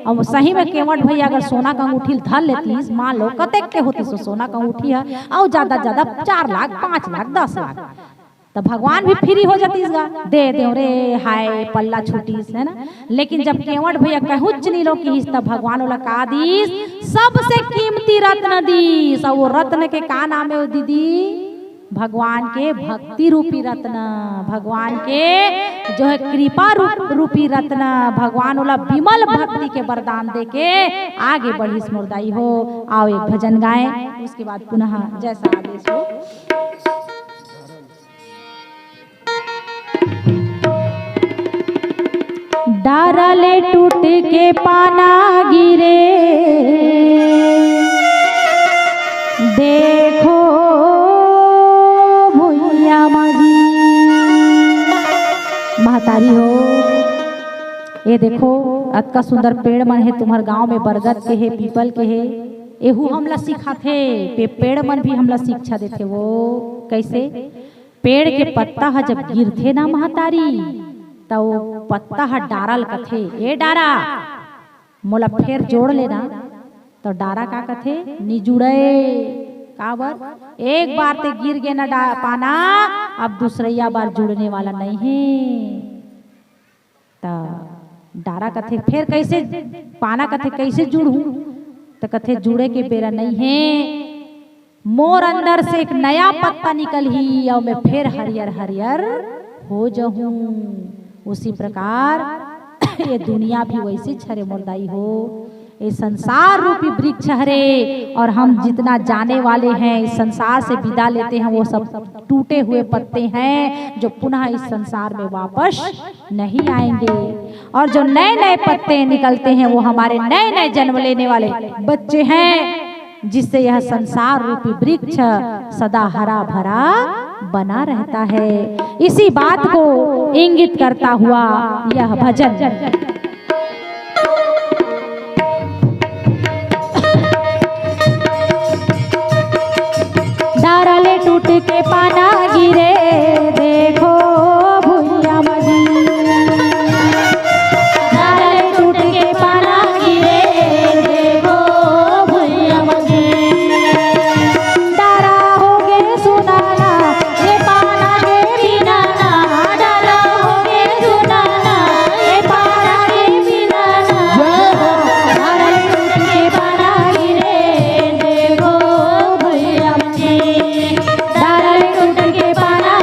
अब सही में केवट भैया अगर सोना के अंगूठी ला धर लेतिस, मान लो कतेक के होतिस वो सोना के अंगूठी ह, अउ ज्यादा ज्यादा चार लाख, पाँच लाख, दस लाख। त भगवान भी फ्री हो जातीस गा, दे देव रे, हाय पल्ला छूटीस, है ना। लेकिन जब केवट भैया कहुच नी लो किहिस, त भगवान ओला का दीस? सबसे कीमती रत्न दीस। अउ वो रत्न के का नाम हे वो दीदी? भगवान के भक्ति रूपी रत्न, भगवान के जो है कृपा रूप, रूपी रत्न, भगवान ओला विमल भक्ति के वरदान देके आगे बढ़ीस मोर दाई हो। आओ एक भजन गाएं, उसके बाद पुनः जैसा आदेश हो। डारा ले टूट के पाना गिरे, देखो भुइया मजी। महतारी हो, ये देखो, अतका सुंदर पेड़ मन हे तुम्हर गांव में, बरगद के हे, पीपल के हे, एहू हमला सिखाथे। पे-, पेड़ मन भी हमला शिक्षा देथे। वो कैसे? पेड़ के पत्ता ह जब गिरथे ना महतारी, त वो पत्ता ह डारा ल कथे, "ए डारा, मोला फेर जोड़ लेना।" त डारा का कथे? "नी जुड़े।" काबर? एक बार ते गिर गे ना डा-, पाना, अब दूसरैया बार जुड़ने वाला नहीं हे। त डारा कथे, "फेर कैसे?" पाना कथे, "कैसे जुड़हूं?" त कथे, "जुड़े के बेरा नहीं हे, मोर अंदर से एक नया पत्ता निकलही अउ मैं फेर हरियर हरियर हो जहूं।" उसी प्रकार ये दुनिया भी वैसे हरे मोर दाई हो, ये संसार रूपी वृक्ष हरे, और हम जितना जाने वाले हैं, इस संसार से विदा लेते हैं, वो सब टूटे हुए पत्ते हैं जो पुनः इस संसार में वापस नहीं आएंगे। और जो नए नए पत्ते निकलते हैं, वो हमारे नए नए जन्म लेने वाले बच्चे हैं, जिससे यह संसार रूपी वृक्ष सदा हरा भरा बना रहता है। इसी बात को इंगित करता हुआ यह भजन। डारा ले टूट के पाना गिरे, देखो भुइया मजी। डारा ले टूट के पाना गिरे, देखो भुइया मजी। डारा होगे सुनाना, ये पाना के बिना ना, डारा होगे सुनाना, ये पाना के बिना ना। जय हो। डारा ले टूट के पाना गिरे, देखो भुइया मजी। डारा ले टूट के पाना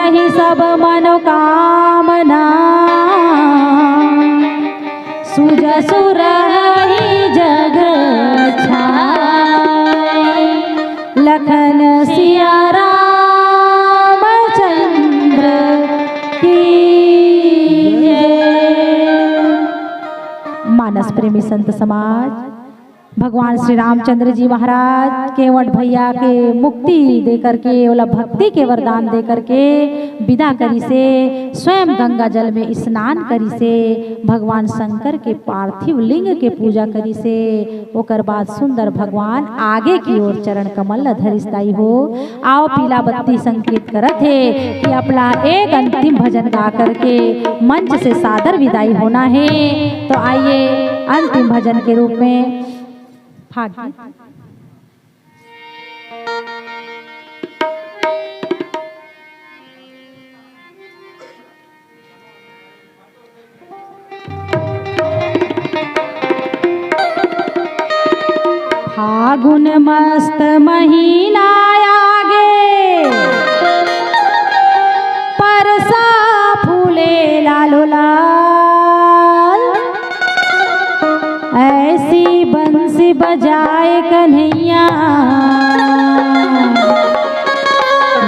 ही सब मनोकामना, सुजसु रही जग छाय। लखन सिया रामचंद्र की जय। मानस प्रेमी संत समाज, भगवान श्री रामचंद्र जी महाराज केवट भैया के मुक्ति दे करके, ओला भक्ति के वरदान दे करके विदा करिसे, स्वयं गंगा जल में स्नान करिसे, भगवान शंकर के पार्थिव लिंग के पूजा करिसे। ओकर बाद सुंदर भगवान आगे की ओर चरण कमल ल धरिस दाई हो। आओ, पीला बत्ती संकेत करत हे कि अपना एक अंतिम भजन गा करके मंच से सादर विदाई होना हे। तो आइए, अंतिम भजन के रूप में फागी। फागुन मस्त महीना आगे, परसा फूले लालो लाल। ऐसी बंसी बजाए कन्हैया,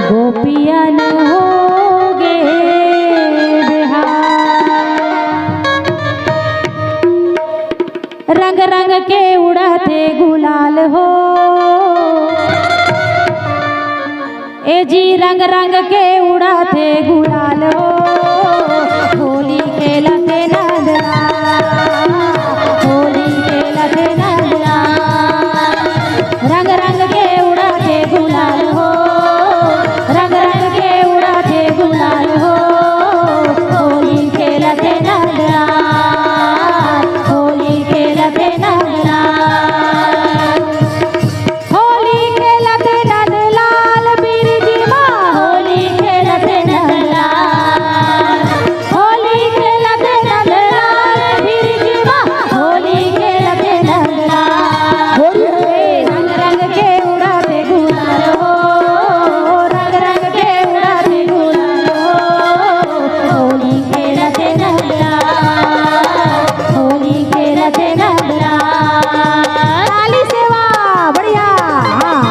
गोपियन होगे बेहाल। रंग रंग के उड़त हे गुलाल हो, ए जी, रंग रंग के उड़त हे गुलाल हो। होली खेलत हे नंदलाल, होली खेलत हे नंदलाल। रंग रंग के उड़त हे गुलाल हो, रंग रंग के उड़त हे गुलाल हो। होली खेलत हे नंदलाल, होली खेलत हे नंदलाल। होली खेलत नंदलाल बिरजी मा, होली खेलत नंदलाल। होली खेलत नंदलाल बिरजी मा, होली खेलत नंदलाल। होली हे। रंग रंग के उड़त गुलाल हो, रंग रंग के उड़त गुलाल हो। होली खेलत नंदलाल, होली खेलत नंदलाल। ताली सेवा, बढ़िया, हाँ।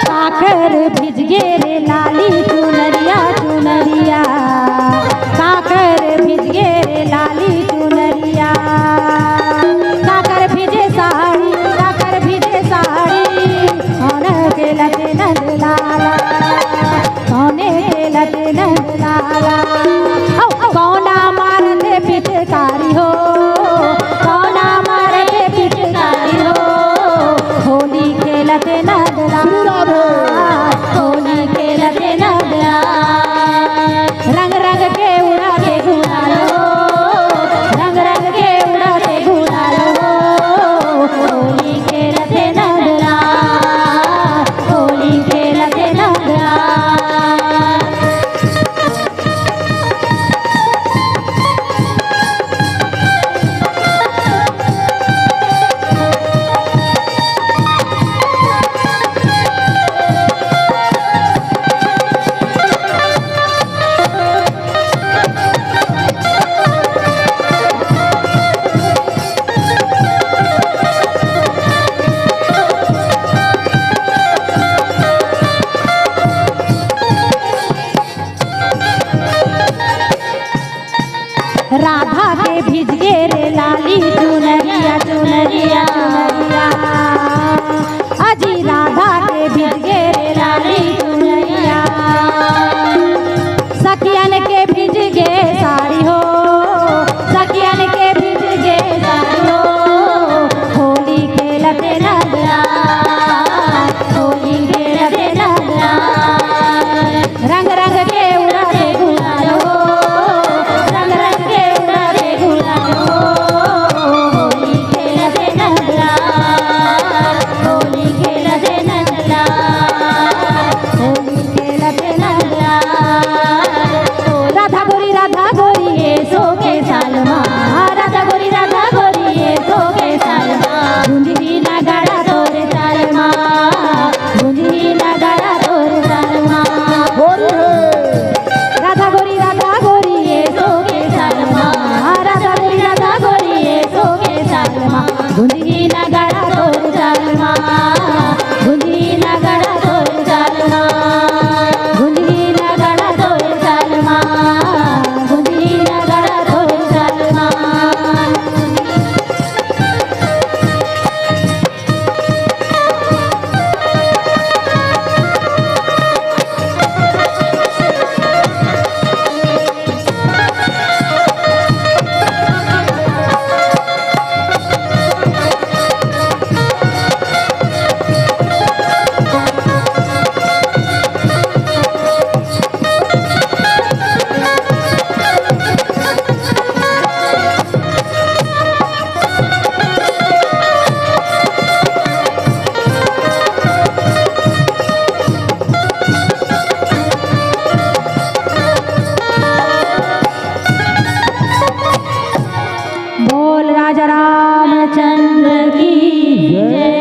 काकर भिजगे रे लाली चुनरिया, चुनरिया। काकर भिजगे रे लाली चुनरिया। काकर भिजे साड़ी, काकर भिजे साड़ी। कौन खेलत नंदलाला, कौन खेलत नंदलाला। औ, औ, कौना मारत पिचकारी हो, कौना मारत पिचकारी हो। होली खेलत नंदलाल, श्री राधे। होली खेलत नंदलाल। रंग रंग के उड़त गुलाल हो, रंग रंग के उड़त गुलाल हो। होली खेलत नंदलाल, होली खेलत नंदलाल। राधा के भिजगे रे लाली चुनरिया, चुनरिया, चुनरिया। अजी राधा के भिजगे रे लाली चुनरिया। सखियन के भिजगे साड़ी हो, सखियन के भिजगे साड़ी हो। होली खेलत नंदलाल, होली खेलत नंदलाल। रंग रंग के उड़त गुलाल हो, रंग रंग के उड़त गुलाल हो। रामचंद्र की जय।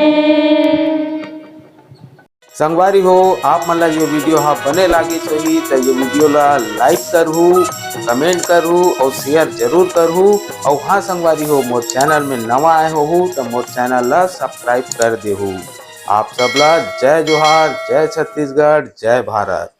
संगवारी हो, आप मन ला ये वीडियो हा बने लागिस होही त ये वीडियो ला लाइक करहू, कमेंट करहू और शेयर जरूर करहू। और हाँ संगवारी हो, मोर चैनल में नवा आए होहू त मोर चैनल ला सब्सक्राइब कर देहू। आप सब ला जय जोहार, जय छत्तीसगढ़, जय भारत।